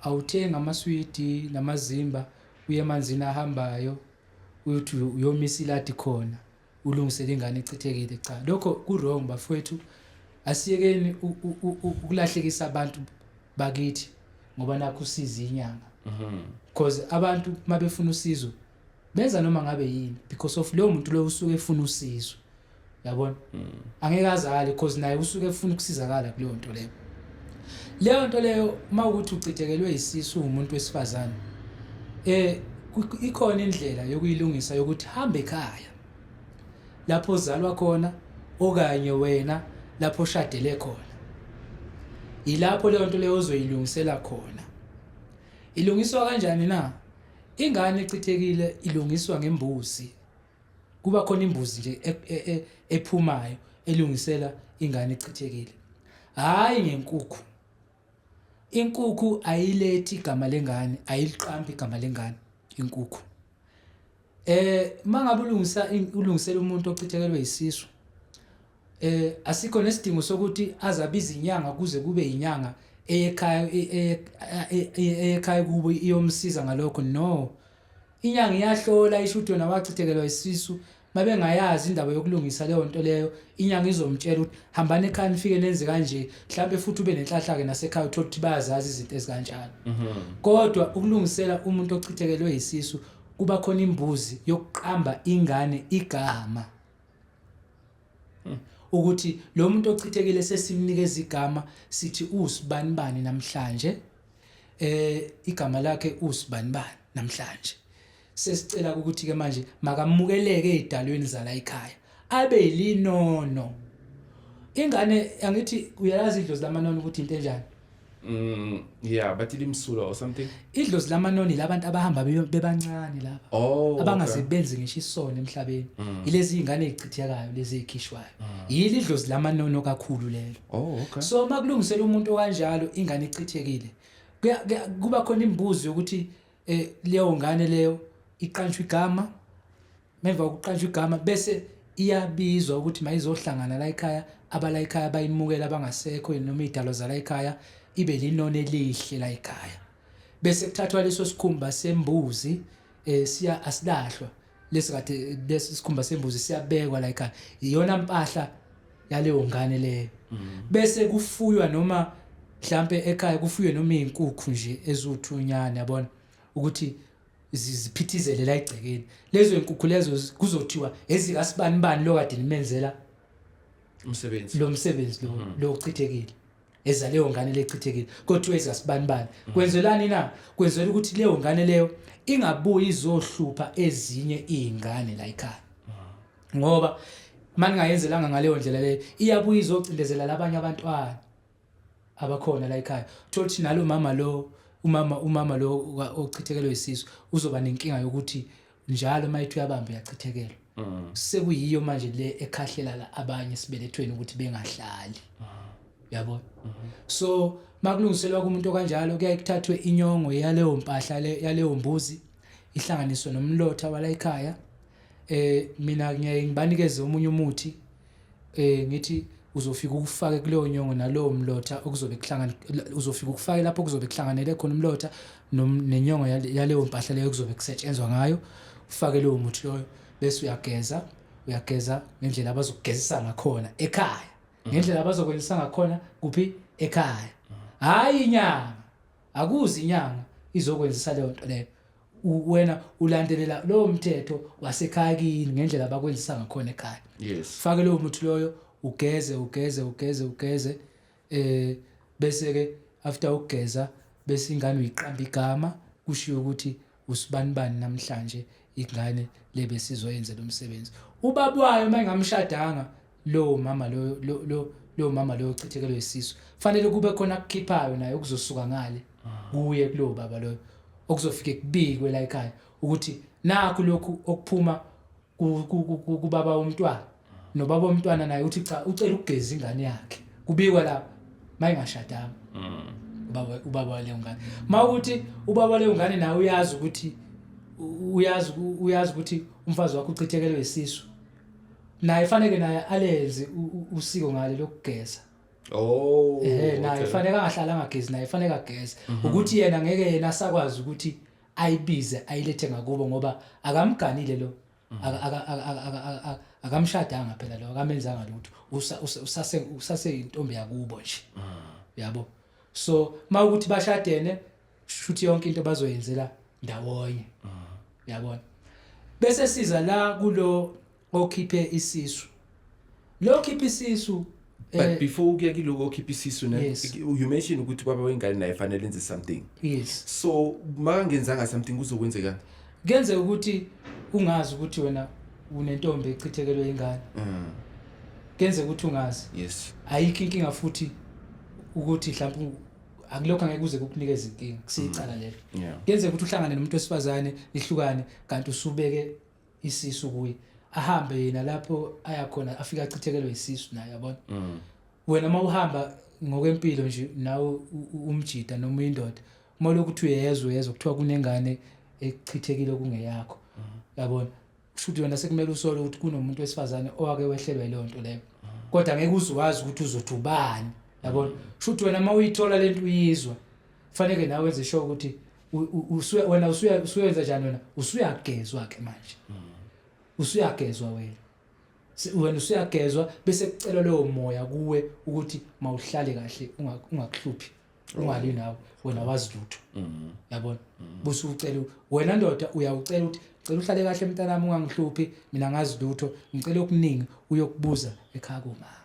awuthenga amaswidi namazimba uye emanzini ahambayo, uyothi uyomisa iladi khona ulungisele ingane echithekile. Cha, lokho ku wrong, bafowethu. Asiyekeni ukulahlekisa abantu bakithi ngoba nakho usiza inyanga, because abantu mabefuna usizo benza noma ngabe yini, because of leyo muntu lo usuke efuna usizo, yabona. Angeke azale because naye usuke efuna ukusizakala kuleyo nto leyo. Leyo nto leyo, uma ukuthi uchithekelwe isisu umuntu wesifazane, ikhona indlela yokuyilungisa yokuthi hambe ekhaya lapho ozalwa khona okanye wena lapho oshadele khona, ilapho leyo nto leyo ozoyilungisela khona. Ilungiswa kanjani na? Ingane echithekile ilungiswa ngembuzi. Kuba khona imbuzi nje ephumayo elungisela ingane echithekile, hayi ngenkukhu. Inkukhu ayilethi igama lengane, ayiliqambi igama lengane inkukhu. Mangabe ulungisa, ulungisela umuntu ochithekelwe isisu, asikho nesidingo sokuthi azabiza inyanga kuze kube inyanga eyekhaya kubo iyomsiza ngalokho. No, inyanga iyahlola, isho ukuthi wena wachithekelwa isisu. Mabengayazi indaba yokulungisa leyo nto leyo, inyanga izomtshela ukuthi hambani ekhaya nifike nenze kanje. Mhlambe futhi ube nenhlahla ke nasekhaya, uthole ukuthi bayazazi izinto ezikanjalo. Kodwa ukulungisela umuntu ochithekelwe isisu, kuba khona imbuzi yokuqamba ingane igama, ukuthi lo muntu ochithekile sesimnikeza igama, sithi usibani bani namhlanje, igama lakhe usibani bani namhlanje. Sesicela ukuthi ke manje makamukeleke ezidalweni zala ekhaya, abe linono ingane. Angithi uyayazi idlozi lamanono ukuthi into enjani? Yeah, bathi limsulwa or something. Idlozi lamanoni labantu abahamba bebancane laba, abangasebenzi ngisho isono emhlabeni, ilezi ingane ezichithekayo, lezi ezikhishwayo, yili idlozi lamanono kakhulu lelo. So makulungisela umuntu okanjalo ingane echithekile, kuba khona imbuzi yokuthi leyo ngane leyo iqanjwa igama. Emva kokuqanjwa igama, bese iyabizwa ukuthi mayizohlangana la ekhaya, abala ekhaya bayimukela, abangasekho noma idalo zala ekhaya, ibe linoni elihle la ekhaya. Bese kuthathwa leso sikhumba sembuzi, siya asilahlwa lesikade, lesi sikhumba sembuzi siyabekwa la ekhaya, iyona mpahla yaleyo ngane leyo. Bese kufuywa noma mhlambe ekhaya kufuywe noma izinkukhu nje ezuthunyana, yabona, ukuthi ziphithizele la egcekeni. Lezo inkukhu lezo kuzothiwa ezikasibani bani lo kade nimenzela umsebenzi. Lo msebenzi lo uchithekile, ezaleyo ngane lechithekile, kodwa ezikasibani bani. Kwenzelani na? Kwenzela ukuthi leyo ngane leyo ingabuyi izohlupha ezinye izingane la ekhaya, ngoba maningayenzelanga ngaleyo ndlela leyo, iyabuya izocindezela labanye abantwana abakhona la ekhaya. Uthola ukuthi nalo mama lo, umama lo ochithekelwe isisu uzoba nenkinga yokuthi njalo uma ethi uyabamba uyachithekelwa. Sekuyiyo manje le ekhahlela la abanye esibelethweni ukuthi bengahlali, yabona. So makulungiselwa kumuntu okanjalo, kuyaye kuthathwe inyongo yaleyo mpahla le yaleyo mbuzi, ihlanganiswe nomlotha wala ekhaya. Mina ngiyaye ngibanikeze omunye umuthi, ngithi Uzofika ukufake kuleyo nyongo nalowo mlotha okuzobe kuhlangana, uzofika ukufake lapho kuzobe kuhlanganele khona umlotha nenyongo yaleyo mpahla leyo kuzobe kusetshenzwa ngayo. Ufake lowo muthi loyo, bese uyageza, uyageza ngendlela abazokugezisa ngakhona ekhaya, ngendlela abazokwenzisa ngakhona kuphi ekhaya. Hayi, inyanga akuzi, inyanga izokwenzisa leyo nto leyo. Wena ulandelela lowo mthetho wasekhaya kini ngendlela abakwenzisa ngakhona ekhaya. Fake lowo muthi loyo, ugeze, ugeze, ugeze, ugeze, bese ke after ukugeza, bese ingane uyiqamba igama, kushiwo ukuthi usibanibani namhlanje ingane lebe sizoyenza lo msebenzi. Ubaba wayo uma engamshadanga lo mama lo lo lo lo mama lo ochithekelwe isisu, fanele kube khona akukhiphayo naye okuzosuka ngale kuye kulowo baba loyo, okuzofike kubikwe la ekhaya ukuthi nakhu lokhu okuphuma kubaba womntwana. Nobaba womntwana naye uthi cha, ucela ukugeza ingane yakhe. Kubikwa la mayingashadanga ubaba waleyo ngane. Mawukuthi ubaba waleyo ngane nawe uyazi ukuthi uyazi ukuthi umfazi wakho uchithekelwe isisu, naye fanele naye alenze usiko ngale lokugeza. Naye fanele angahlala angagezi, naye fanele ageze. Ukuthi yena ngeke yena asakwazi ukuthi ayibize ayilethe ngakubo ngoba akamganile lo. Akamshadanga phela lo, akamenzanga lutho, usase intombi yakubo nje, yabo. So mawukuthi bashadene, shuthi yonke into bazoyenzela ndawonye, yabona. Bese siza la kulo okhiphe isisu, lo khiphe isisu. But before ukuya kiloko okhipha isisu ne, you mentioned ukuthi ubaba wengane naye fanele enze something. Yes. So makangenzanga something, kuzokwenzekani? Kuyenzeka ukuthi ungazi ukuthi wena unentombi echithekelwe ingane. Kuyenzeka ukuthi ungazi. Ayikho inkinga futhi ukuthi mhlawumbe akulokho angeke kuze kukunikeze inkinga, kusiyicala lelo. Kuyenzeka ukuthi uhlangane nomuntu wesifazane, nihlukane, kanti usubeke isisu kuye, ahambe yena lapho aya khona, afike achithekelwe isisu naye, yabona. Wena uma uhamba ngokwempilo nje nawe umjida noma indoda, uma lokhu uthi uyezwa, uyezwa kuthiwa kunengane echithekile kungeyakho, yabona, kusho ukuthi wena sekumele usole ukuthi kunomuntu wesifazane owake wehlelwa yileyo nto leyo, kodwa ngeke uze wazi ukuthi uzothi ubani, yabona. Kusho ukuthi wena uma uyithola lento uyizwa, fanele nawe wenze sure ukuthi wena usuyenza njani. Wena usuyagezwa ke manje, usuyagezwa wena. Wena usuyagezwa, bese kucelwa leyo moya kuwe ukuthi mawuhlale kahle, ungakuhluphi, ungali nawe, wena wazi lutho, yabona. Bese ucela wena ndoda, uyawucela ukuthi cela uhlale kahle mntanami, ungangihluphi, mina ngazi lutho, ngicela okuningi uyokubuza ekhaya komama.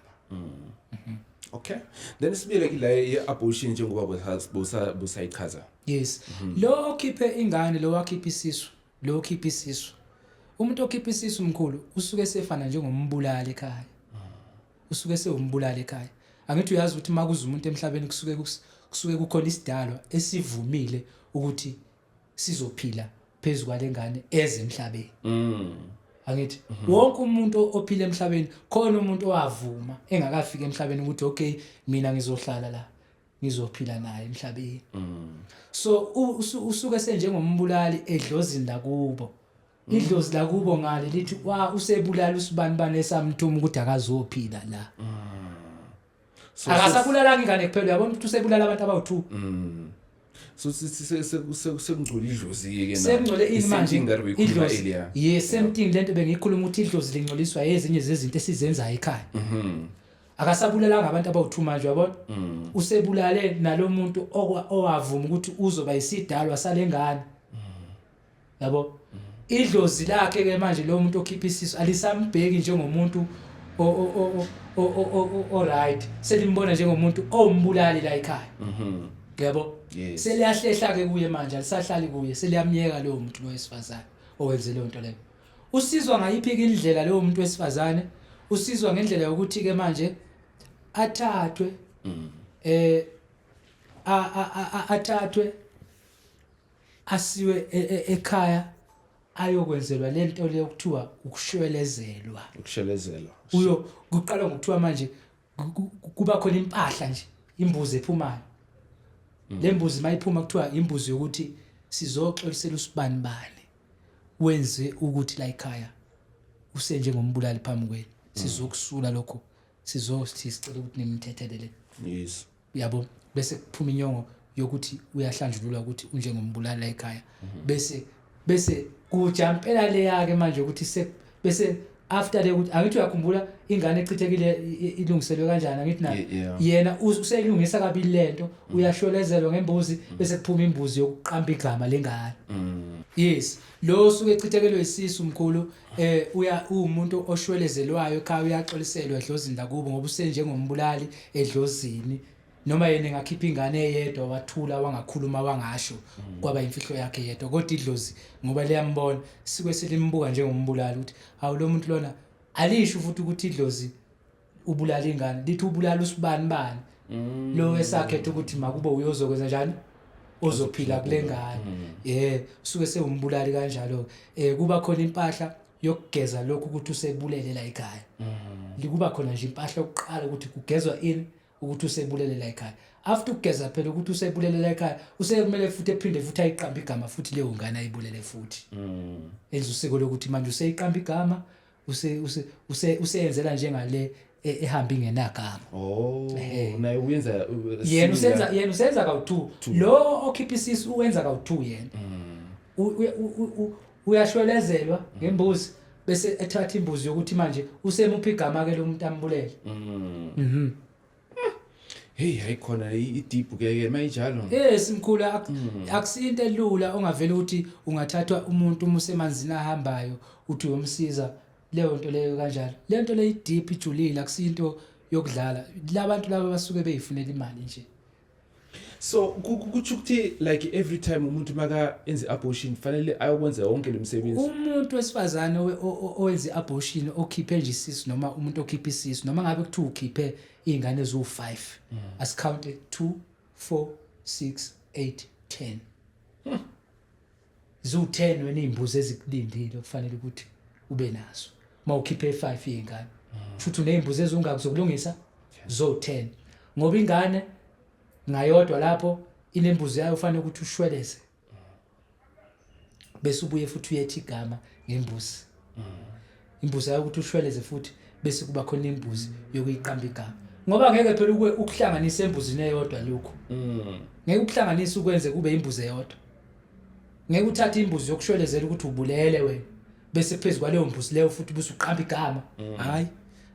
Okay, then sibuyele kila ye-abortion njengoba busayichaza. Yes, lo okhiphe ingane, lo wakhipha isisu, lo okhipha isisu, umuntu okhipha isisu mkhulu usuke sefana njengombulali ekhaya, usuke sewumbulali ekhaya. Angithi uyazi ukuthi makuza umuntu emhlabeni kusuke kukhona isidalwa esivumile ukuthi sizophila phezu kwale ngane eze emhlabeni. Angithi wonke umuntu ophila emhlabeni, khona umuntu owavuma engakafiki emhlabeni ukuthi okay, mina ngizohlala la, ngizophila naye emhlabeni. So usuke senjengombulali edlozini lakubo. Idlozi lakubo ngale lithi wa usebulala usibani bani esamthuma ukuthi akazophila la. So Akasabulalanga ingane kuphela, uyabona ukuthi usebulala abantu abawu2. So sekungcola idlozi-ke. Sekungcole ini manje? Ikhuluma Idlozi. earlier. Yes, same thing, lento bengiyikhuluma ukuthi idlozi lingcoliswa ezinye zezinto esizenzayo ekhaya. Akasabulalanga abantu abawu2 manje, uyabona, usebulale nalomuntu owavuma ukuthi uzoba isidalwa salengane, yabo. Idlozi lakhe ke manje lo muntu okhipha isisu alisambheki njengomuntu o right, selimbona njengomuntu owumbulali la ekhaya, yabo. Seliyahlehla ke kuye manje, alisahlali kuye, seliyamyeka lowo muntu lo wesifazane owenze leyo nto leyo. Usizwa ngayiphi ke indlela lowo muntu wesifazane? Usizwa ngendlela yokuthi ke manje athathwe athathwe asiwe ekhaya ayokwenzelwa lento leyo kuthiwa ukushwelezelwa. Ukushelezelwa. Uyo kuqala ngokuthiwa manje kuba khona impahla nje, imbuzi ephumayo. Le mbuzi mayiphuma kuthiwa imbuzi yokuthi sizoxolisela usibani bani wenze ukuthi la ekhaya usenjengombulali phambi kwenu, sizokusula lokho. Sizothi sicela ukuthi nimthethelele. Yes. Yabo, bese kuphuma inyongo yokuthi uyahlanjululwa ukuthi unjengombulali la ekhaya. Bese kujampela leya ke manje ukuthi bese after le, ukuthi angithi uyakhumbula ingane echithekile ilungiselwe kanjani, angithi na? Yeah. Yena useyilungisa kabili lento, uyashwelezelwa ngembuzi, bese kuphuma imbuzi yokuqamba igama lengane. Yes, lo osuke echithekelwe isisu, mkhulu, uya umuntu oshwelezelwayo ekhaya, uyaxoliselwa edlozini lakubo ngoba usenjengombulali edlozini. Noma yena engakhipha ingane eyedwa wathula, wangakhuluma, wangasho, kwaba imfihlo yakhe yedwa, kodwa idlozi ngoba liyambona sike selimbuka njengombulali ukuthi hawu, lo muntu lona. Alisho futhi ukuthi idlozi ubulala ingane, lithi ubulala usibani bani lo esakhetha ukuthi makube uyozokwenza njani, ozophila kule ngane. Usuke sewumbulali kanjalo. Kuba khona impahla yokugeza lokhu ukuthi usebulele la ekhaya. Kuba khona nje impahla yokuqala ukuthi kugezwa ini, ukuthi usebulele la ekhaya. After ukugeza phela ukuthi usebulele la ekhaya, usekumele futhi ephinde futhi ayiqambe igama futhi leyo ngane ayibulele futhi. Enza usiko lokuthi manje useyiqamba igama, use use use useyenzela njengale ehamba ingenagama. Oh, naye uyenza Yena usenza kawu-2. Lo okhipha isisu uwenza kawu-2 yena. Uyashwelezelwa ngembuzi, bese ethatha imbuzi yokuthi manje usemuphi igama ke lo muntu ambulele. Hey, hayikhona i-deep ke ke mayinjalo. Yes mkhulu, akusinto elula ongavela ukuthi ungathathwa umuntu uma usemanzini ahambayo uthi uyomsiza leyo nto leyo kanjalo. Le nto leyo deep, ijulile, akusinto yokudlala. Labantu laba basuke beyifunela imali nje. So kutsho ukuthi like every time umuntu maka enze abortion fanele ayokwenza wonke lo msebenzi? Umuntu wesifazane owenza i-abortion, okhiphe nje isisu, noma umuntu okhiphe isisu, noma ngabe kuthiwa ukhiphe iy'ngane eziwu-5, asikhawunte 2, 4, 6, 8, 10, ziwu-10 wena iy'mbuzi ezikulindile okufanele ukuthi ube nazo. Uma ukhiphe 5 iy'ngane, futhi uney'mbuzi ezingaki zokulungisa? Zo-10, ngoba ingane ngayodwa lapho inembuzi yayo, ufanele ukuthi ushweleze bese ubuye futhi uyetha igama ngembuzi, imbuzi yayo ukuthi ushweleze futhi, bese kuba khona imbuzi yokuyiqamba igama, ngoba ngeke phela ukuhlanganisa embuzini eyodwa lokhu. Ngeke ukuhlanganisa ukwenze kube imbuzi eyodwa. Ngeke uthathe imbuzi yokushwelezela ukuthi ubulele wena, bese phezu kwaleyo mbuzi leyo futhi bese uqamba igama. Hayi,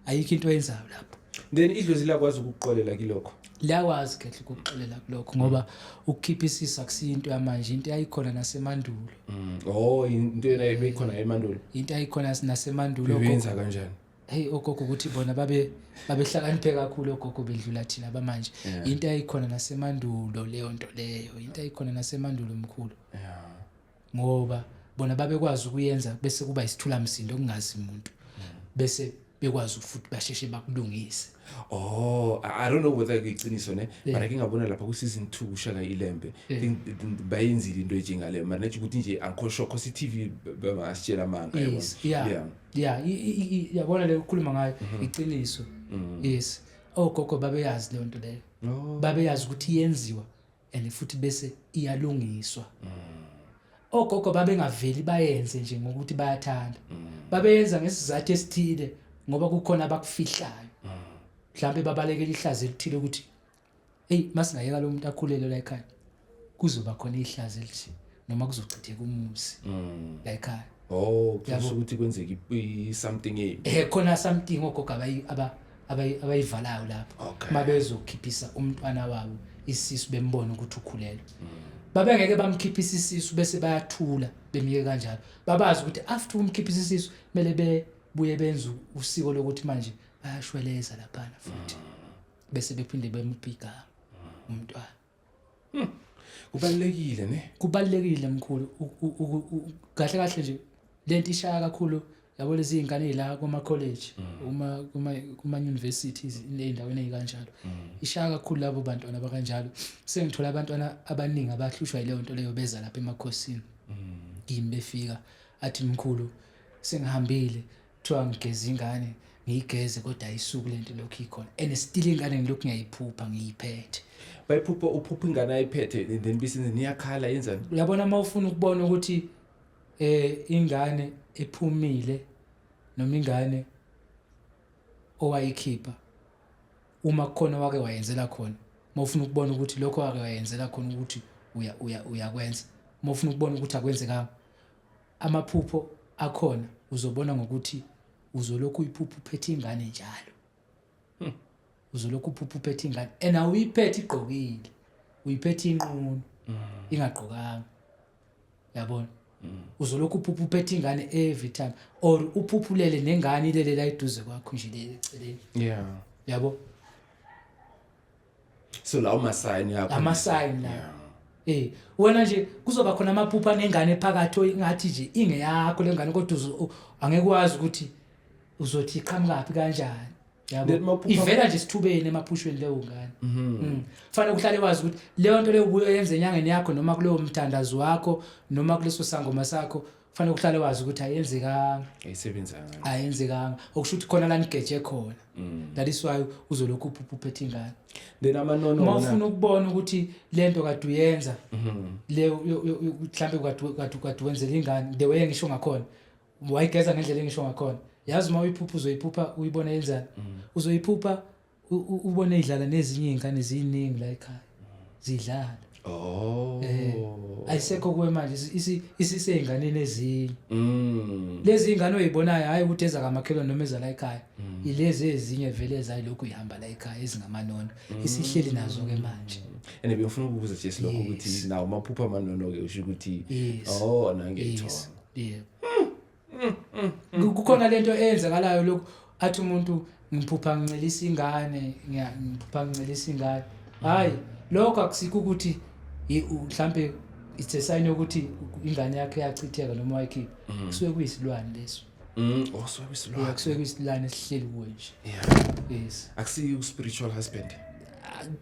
ayikho into oyenzayo lapho. Then idlozi liyakwazi ukukuxolela kilokho? Liyakwazi kehle ukukuxolela kulokho, ngoba ukukhipha isisu akusiyo into yamanje, into eyayikhona nasemandulo. Oh, into yena ebeyikhona emandulo. Into eyayikhona nasemandulo. Bebenza kanjani? Hey, ogogo ukuthi bona babehlakaniphe kakhulu, ogogo bedlula thina bamanje. Into eyayikhona nasemandulo leyo nto leyo, into eyayikhona nasemandulo, mkhulu. Ngoba bona babekwazi ukuyenza bese kuba isithula msindo kungazi umuntu, bese bekwazi futhi basheshe bakulungise. Oh, I don't know whether kuyiqiniso ne, but ake ngabona lapha ku season 2 kushaka ilembe. Think bayenzile into enjengale, mara nethi ukuthi nje angikho sure cause i-TV bangasitshela amanga, yabona. Yes, yeah, yabona le ukhuluma ngayo iqiniso. Yes, ogogo babeyazi leyo nto leyo. Babeyazi ukuthi iyenziwa and futhi bese iyalungiswa. Ogogo babengaveli bayenze nje ngokuthi bayathanda, babeyenza ngesizathu esithile ngoba kukhona abakufihlayo, mhlawumbe babalekela ihlazo elithile ukuthi hey, masingayeka lo muntu akhulele la ekhaya, kuzoba khona ihlazo elithi noma kuzochitheka umuzi la ekhaya. Oh, kusho ukuthi kwenzeka something embi. Khona something ogogo abayivalayo lapho. Mabezokhiphisa umntwana wabo isisu, bembona ukuthi ukhulelwe, babengeke bamkhiphisa isisu bese bayathula bemike kanjalo. Babazi ukuthi after umkhiphisa isisu kumele bebuye benze usiko lokuthi manje bayashweleza laphana futhi, bese bephinde bemupha igama umntwana. Kubalulekile ne. Kubalulekile mkhulu. Kahle kahle nje lento ishaya kakhulu, yabo, lezi iy'ngane ey'la kuma-college, uma kuma-universities, ey'ndaweni ey'kanjalo. Ishaya kakhulu labo bantwana abakanjalo. Sengithola abantwana abaningi abahlushwa yileyo nto leyo, beza lapha emakhosini kimi, befika athi, "Mkhulu, sengihambile, kuthiwa ngigeze ingane, ngiyigeze, kodwa ayisuku lento lokhu ikhona and still ingane ngilokhu ngiyayiphupha ngiyiphethe." Bayiphupha, uphupha ingane ayiphethe and then bese niyakhala, yenzani? Uyabona, uma ufuna ukubona ukuthi ingane ephumile noma ingane owayikhipha. Uma kukhona wake wayenzela khona, uma ufuna ukubona ukuthi lokho wake wayenzela khona ukuthi uya uya uyakwenza, uma ufuna ukubona ukuthi akwenzekanga, amaphupho akhona uzobona ngokuthi uzolokhu uyiphupha uphethe ingane njalo. Uzolokhu uphupha uphethe ingane and awuyiphethe igqokile, uyiphethe inqunu ingagqokanga, yabona. Uzolokhu uphupha uphethe ingane every time, or uphuphulele nengane ilele la eduze kwakho nje, le eceleni. Yabo. So lawo ma-sign yakho. Ama-sign la. Wena nje kuzoba khona amaphupha nengane phakathi oyingathi nje ingeyakho lengane, kodwa angeke wazi ukuthi uzothi iqhamukaphi kanjani. Then Yabo. Ivela nje isithubeni emaphushweni leyo ngane. Fanele uhlale wazi ukuthi leyo nto leyo ubuye yenze enyangeni yakho noma kulowo mthandazo wakho noma kuleso sangoma sakho, fanele uhlale wazi ukuthi ayenzekanga. Ayisebenzanga. Ayenzekanga. Okusho ukuthi khona la nigeje khona. That is why uzolokhu uphupha uphethe ingane. Then amanono Uma wona- ufuna ukubona ukuthi lento kade uyenza le mhlambe kade wenzela ingane the way engisho ngakhona, wayigeza ngendlela engisho ngakhona, yazi uma uyiphupha uzoyiphupha uyibone yenzani, uzoyiphupha ubone idlala nezinye izingane ziningi la ekhaya zidlala. Ayisekho kuwe manje, isiseyinganeni ezinye. Lezi ingane oyibonayo hayi ukuthi eza kamakhelwane noma eza la ekhaya, ilezi ezinye vele ezayilokhu ihamba la ekhaya ezingamanono, isihleli nazo ke manje. And bengifuna ukubuza nje lokho ukuthi nawo amaphupha amanono ke usho ukuthi oh nangiyithola. Yes. Yebo. Kukhona lento eyenzakalayo lokhu athi umuntu ngiphupha ngincelisa ingane, ngiphupha ngincelisa ingane. Hayi, lokho akusikho ukuthi mhlambe it's a sign yokuthi ingane yakhe yachitheka noma wayikhipha. Kusuke kuyisilwane leso. Oh, suke kuyisilwane. Yeah, kusuke kuyisilwane esihleli kuwe nje. Yes. Akusiyo spiritual husband.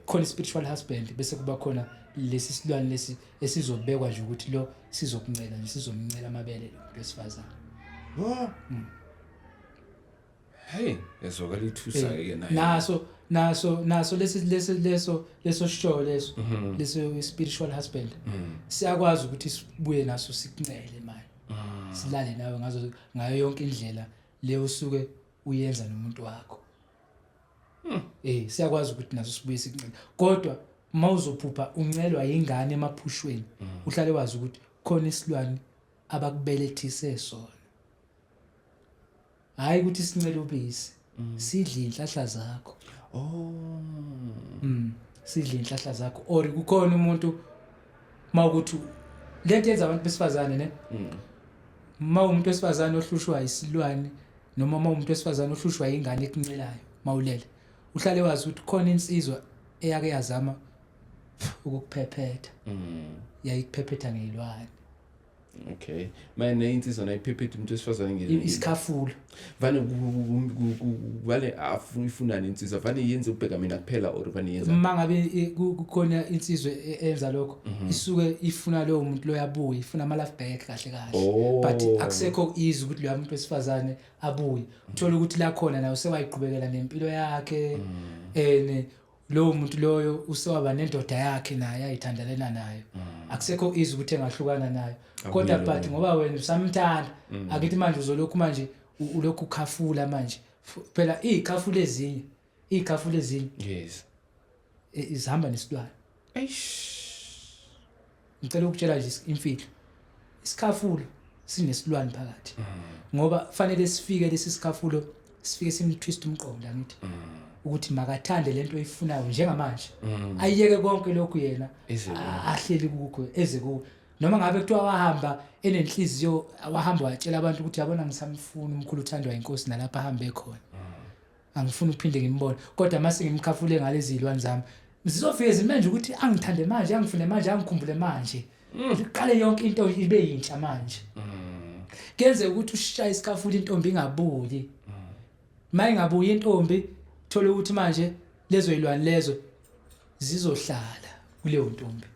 Khona spiritual husband, bese kuba khona lesi silwane lesi esizobekwa nje ukuthi lo sizokuncela nje, sizomncela amabele lo muntu wesifazane. Oh. Hey, ezwakala ithusa ke nayo. Naso lesi lesi leso leso show leso leso spiritual husband. Siyakwazi ukuthi sibuye naso sikuncele manje. Silale nawe ngayo yonke indlela leyo usuke uyenza nomuntu wakho. Siyakwazi ukuthi naso sibuye sikuncele. Kodwa mawuzophupha uncelwa ingane emaphushweni, uhlale wazi ukuthi khona isilwane abakubelethise sona. Hayi ukuthi sincele ubisi, sidle inhlahla zakho. Sidle inhlahla zakho. Or kukhona umuntu mawukuthi lento yenza abantu besifazane ne? Mawumuntu wesifazane ohlushwa isilwane noma mawumuntu wesifazane ohlushwa ingane ekuncelayo mawulele, uhlale wazi ukuthi khona insizwa eyake yazama ukukuphephetha. Yayikuphephetha ngezilwane. Okay. Manje insizwa nayiphephetha umuntu wesifazane Isikhafulo. Vane vane afuna ifunani insizwa, vane yenze ubheka mina kuphela or vane yenza. Mangabe kukhona insizwa eyenza lokho, isuke ifuna lowo muntu lo yabuye, ifuna ama love back kahle kahle. But akusekho easy ukuthi lo muntu wesifazane abuye. Uthola ukuthi la khona naye usewayiqhubekela nempilo yakhe. And lowo muntu loyo usewaba nendoda yakhe naye ayithandelena nayo. Akusekho easy ukuthi engahlukana nayo. Kodwa Abuyele but ngoba wena usamthanda, akithi manje uzolokhu manje ulokhu ukhafula manje. Phela izikhafula ezinye, izikhafula ezinye. Izihamba nesilwane. Eish. Ngicela ukutshela nje imfihlo. Isikhafulo sinesilwane phakathi. Ngoba fanele sifike lesi sikhafulo, sifike simtwist umqondo angithi. Ukuthi makathande lento oyifunayo njengamanje. Ayiyeke konke lokhu yena Eze kuwe. ahleli kukho eze kuwe. Noma ngabe kuthiwa wahamba enenhliziyo, wahamba watshela abantu ukuthi yabona ngisamfuna umkhulu uthandwa inkosi nalapha ahambe khona. Angifuni ukuphinde ngimbone. Kodwa mase ngimkhafule ngalezi zilwane zami, zizofike zimenje ukuthi angithande manje, angifune manje, angikhumbule manje. Iqale yonke into ibe yintsha manje. Kuyenzeka ukuthi ushaye isikhafula intombi ingabuyi. Uma ingabuyi intombi, thola ukuthi manje lezo zilwane lezo zizohlala kuleyo ntombi.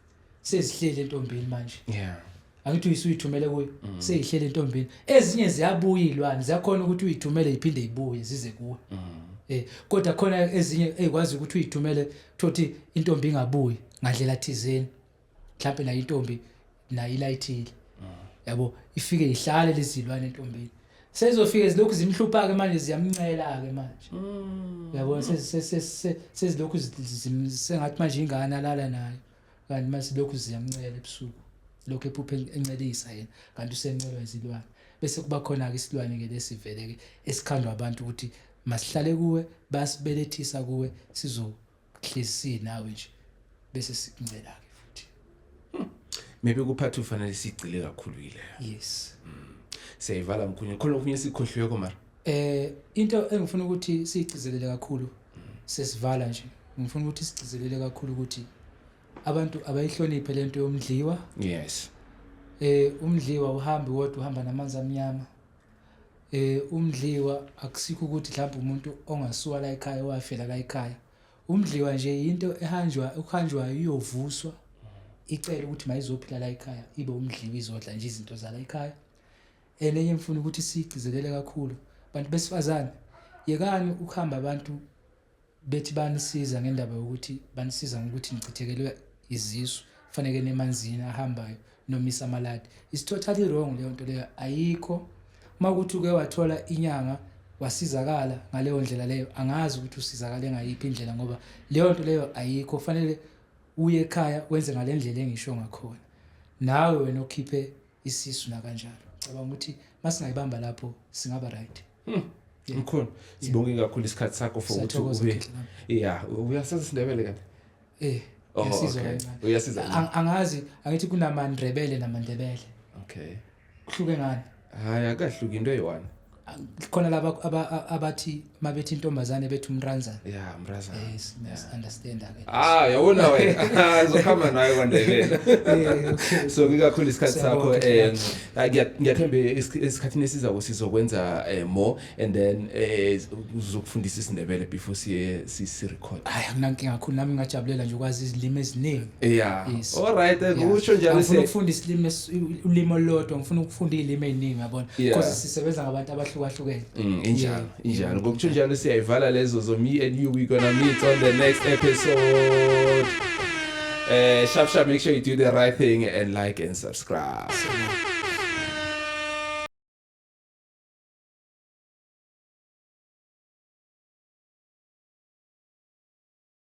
Sezihleli entombini manje. Angithi uyisuyithumele kuyo, seyihleli entombini. Ezinye ziyabuya izilwane, ziyakhona ukuthi uyithumele iphinde ibuye zize kuwe. Kodwa khona ezinye ezikwazi ukuthi uyithumele thothi intombi ingabuyi ngandlela thizeni. Mhlawumbe nayo intombi nayo ilayithile. Yabo, ifike ihlale lezilwane entombini. Sezofike zilokhu zimhlupha ke manje, ziyamncela ke manje, uyabona, sezilokhu sengathi manje ingane alala nayo, kanti mase lokhu ziyamncela ebusuku, lokhu ephuphe encelisa yena, kanti usencelwa izilwane. Bese kuba khona ke isilwane ke lesivele ke esikhandwa abantu ukuthi masihlale kuwe, basibelethisa kuwe, sizohlezi nawe nje, bese sikuncela ke futhi. Maybe kuphatha ufanele sigcile kakhulu yileyo. Yes. Siyayivala, mkhulu. Khona okunye sikhohliweko mara? Into engifuna ukuthi siyigcizelele kakhulu sesivala nje, ngifuna ukuthi sigcizelele kakhulu ukuthi abantu abayihloniphe lento yomdliwa. Umdliwa uhambi wodwa, uhamba namanzi amnyama. Umdliwa akusikho ukuthi mhlawumbe umuntu ongasuka la ekhaya wafela la ekhaya. Umdliwa nje into ehanjwa, ukuhanjwa iyovuswa, icela ukuthi mayizophila la ekhaya, ibe umdliwa, izodla nje izinto zala ekhaya. Elenye ngifuna ukuthi sigcizelele kakhulu, bantu besifazane, yekani ukuhamba abantu bethi banisiza ngendaba yokuthi banisiza ngokuthi nichithekelwe izisu, faneke nemanzini ahambayo nomisa amaladi. Is totally wrong leyo nto leyo, ayikho. Uma ukuthi uke wathola inyanga wasizakala ngaleyo ndlela leyo, angazi ukuthi usizakale ngayiphi indlela, ngoba leyo nto leyo ayikho. Fanele uye ekhaya, wenze ngale ndlela engisho ngakhona, nawe wena okhiphe isisu nakanjalo. Cabanga ukuthi masingayibamba lapho singaba right. Mkhulu, sibonge kakhulu isikhathi sakho for ukuthi Siyathokoza, ube Khehla lami. Yeah, uyasazi isiNdebele kanti? Eh. Oh, Ngiyasizwa okay. kancane. Uyasiza. Angazi, angithi kunamaNdrebele namaNdebele. Kuhluke ngani? Hayi, akahluki, into eyi-one. Khona laba abathi mabethi intombazane bethi umranzana. Yeah, mrazana. Yes, understand ke. Ah, yabona wena, uzohamba nawe kwaNdebele. Okay. So kakhulu isikhathi sakho. Siyabonga. Ngiyathemba esikhathini esizako sizokwenza more and then uzokufundisa isiNdebele before siye si record. Hayi, akunankinga kakhulu, nami ngingajabulela nje ukwazi izilimi eziningi. All right, kusho njalo. Angifuni ukufunda isilimi ulimi olulodwa, ngifuna ukufunda izilimi eziningi, yabona, because sisebenza ngabantu abahlukahlukene. Injalo, injalo. Ngokutsho njalo siyayivala lezo zo. Me and you, we gonna meet on the next episode. Sharp sharp, make sure you do the right thing and like and subscribe. Siyabonga.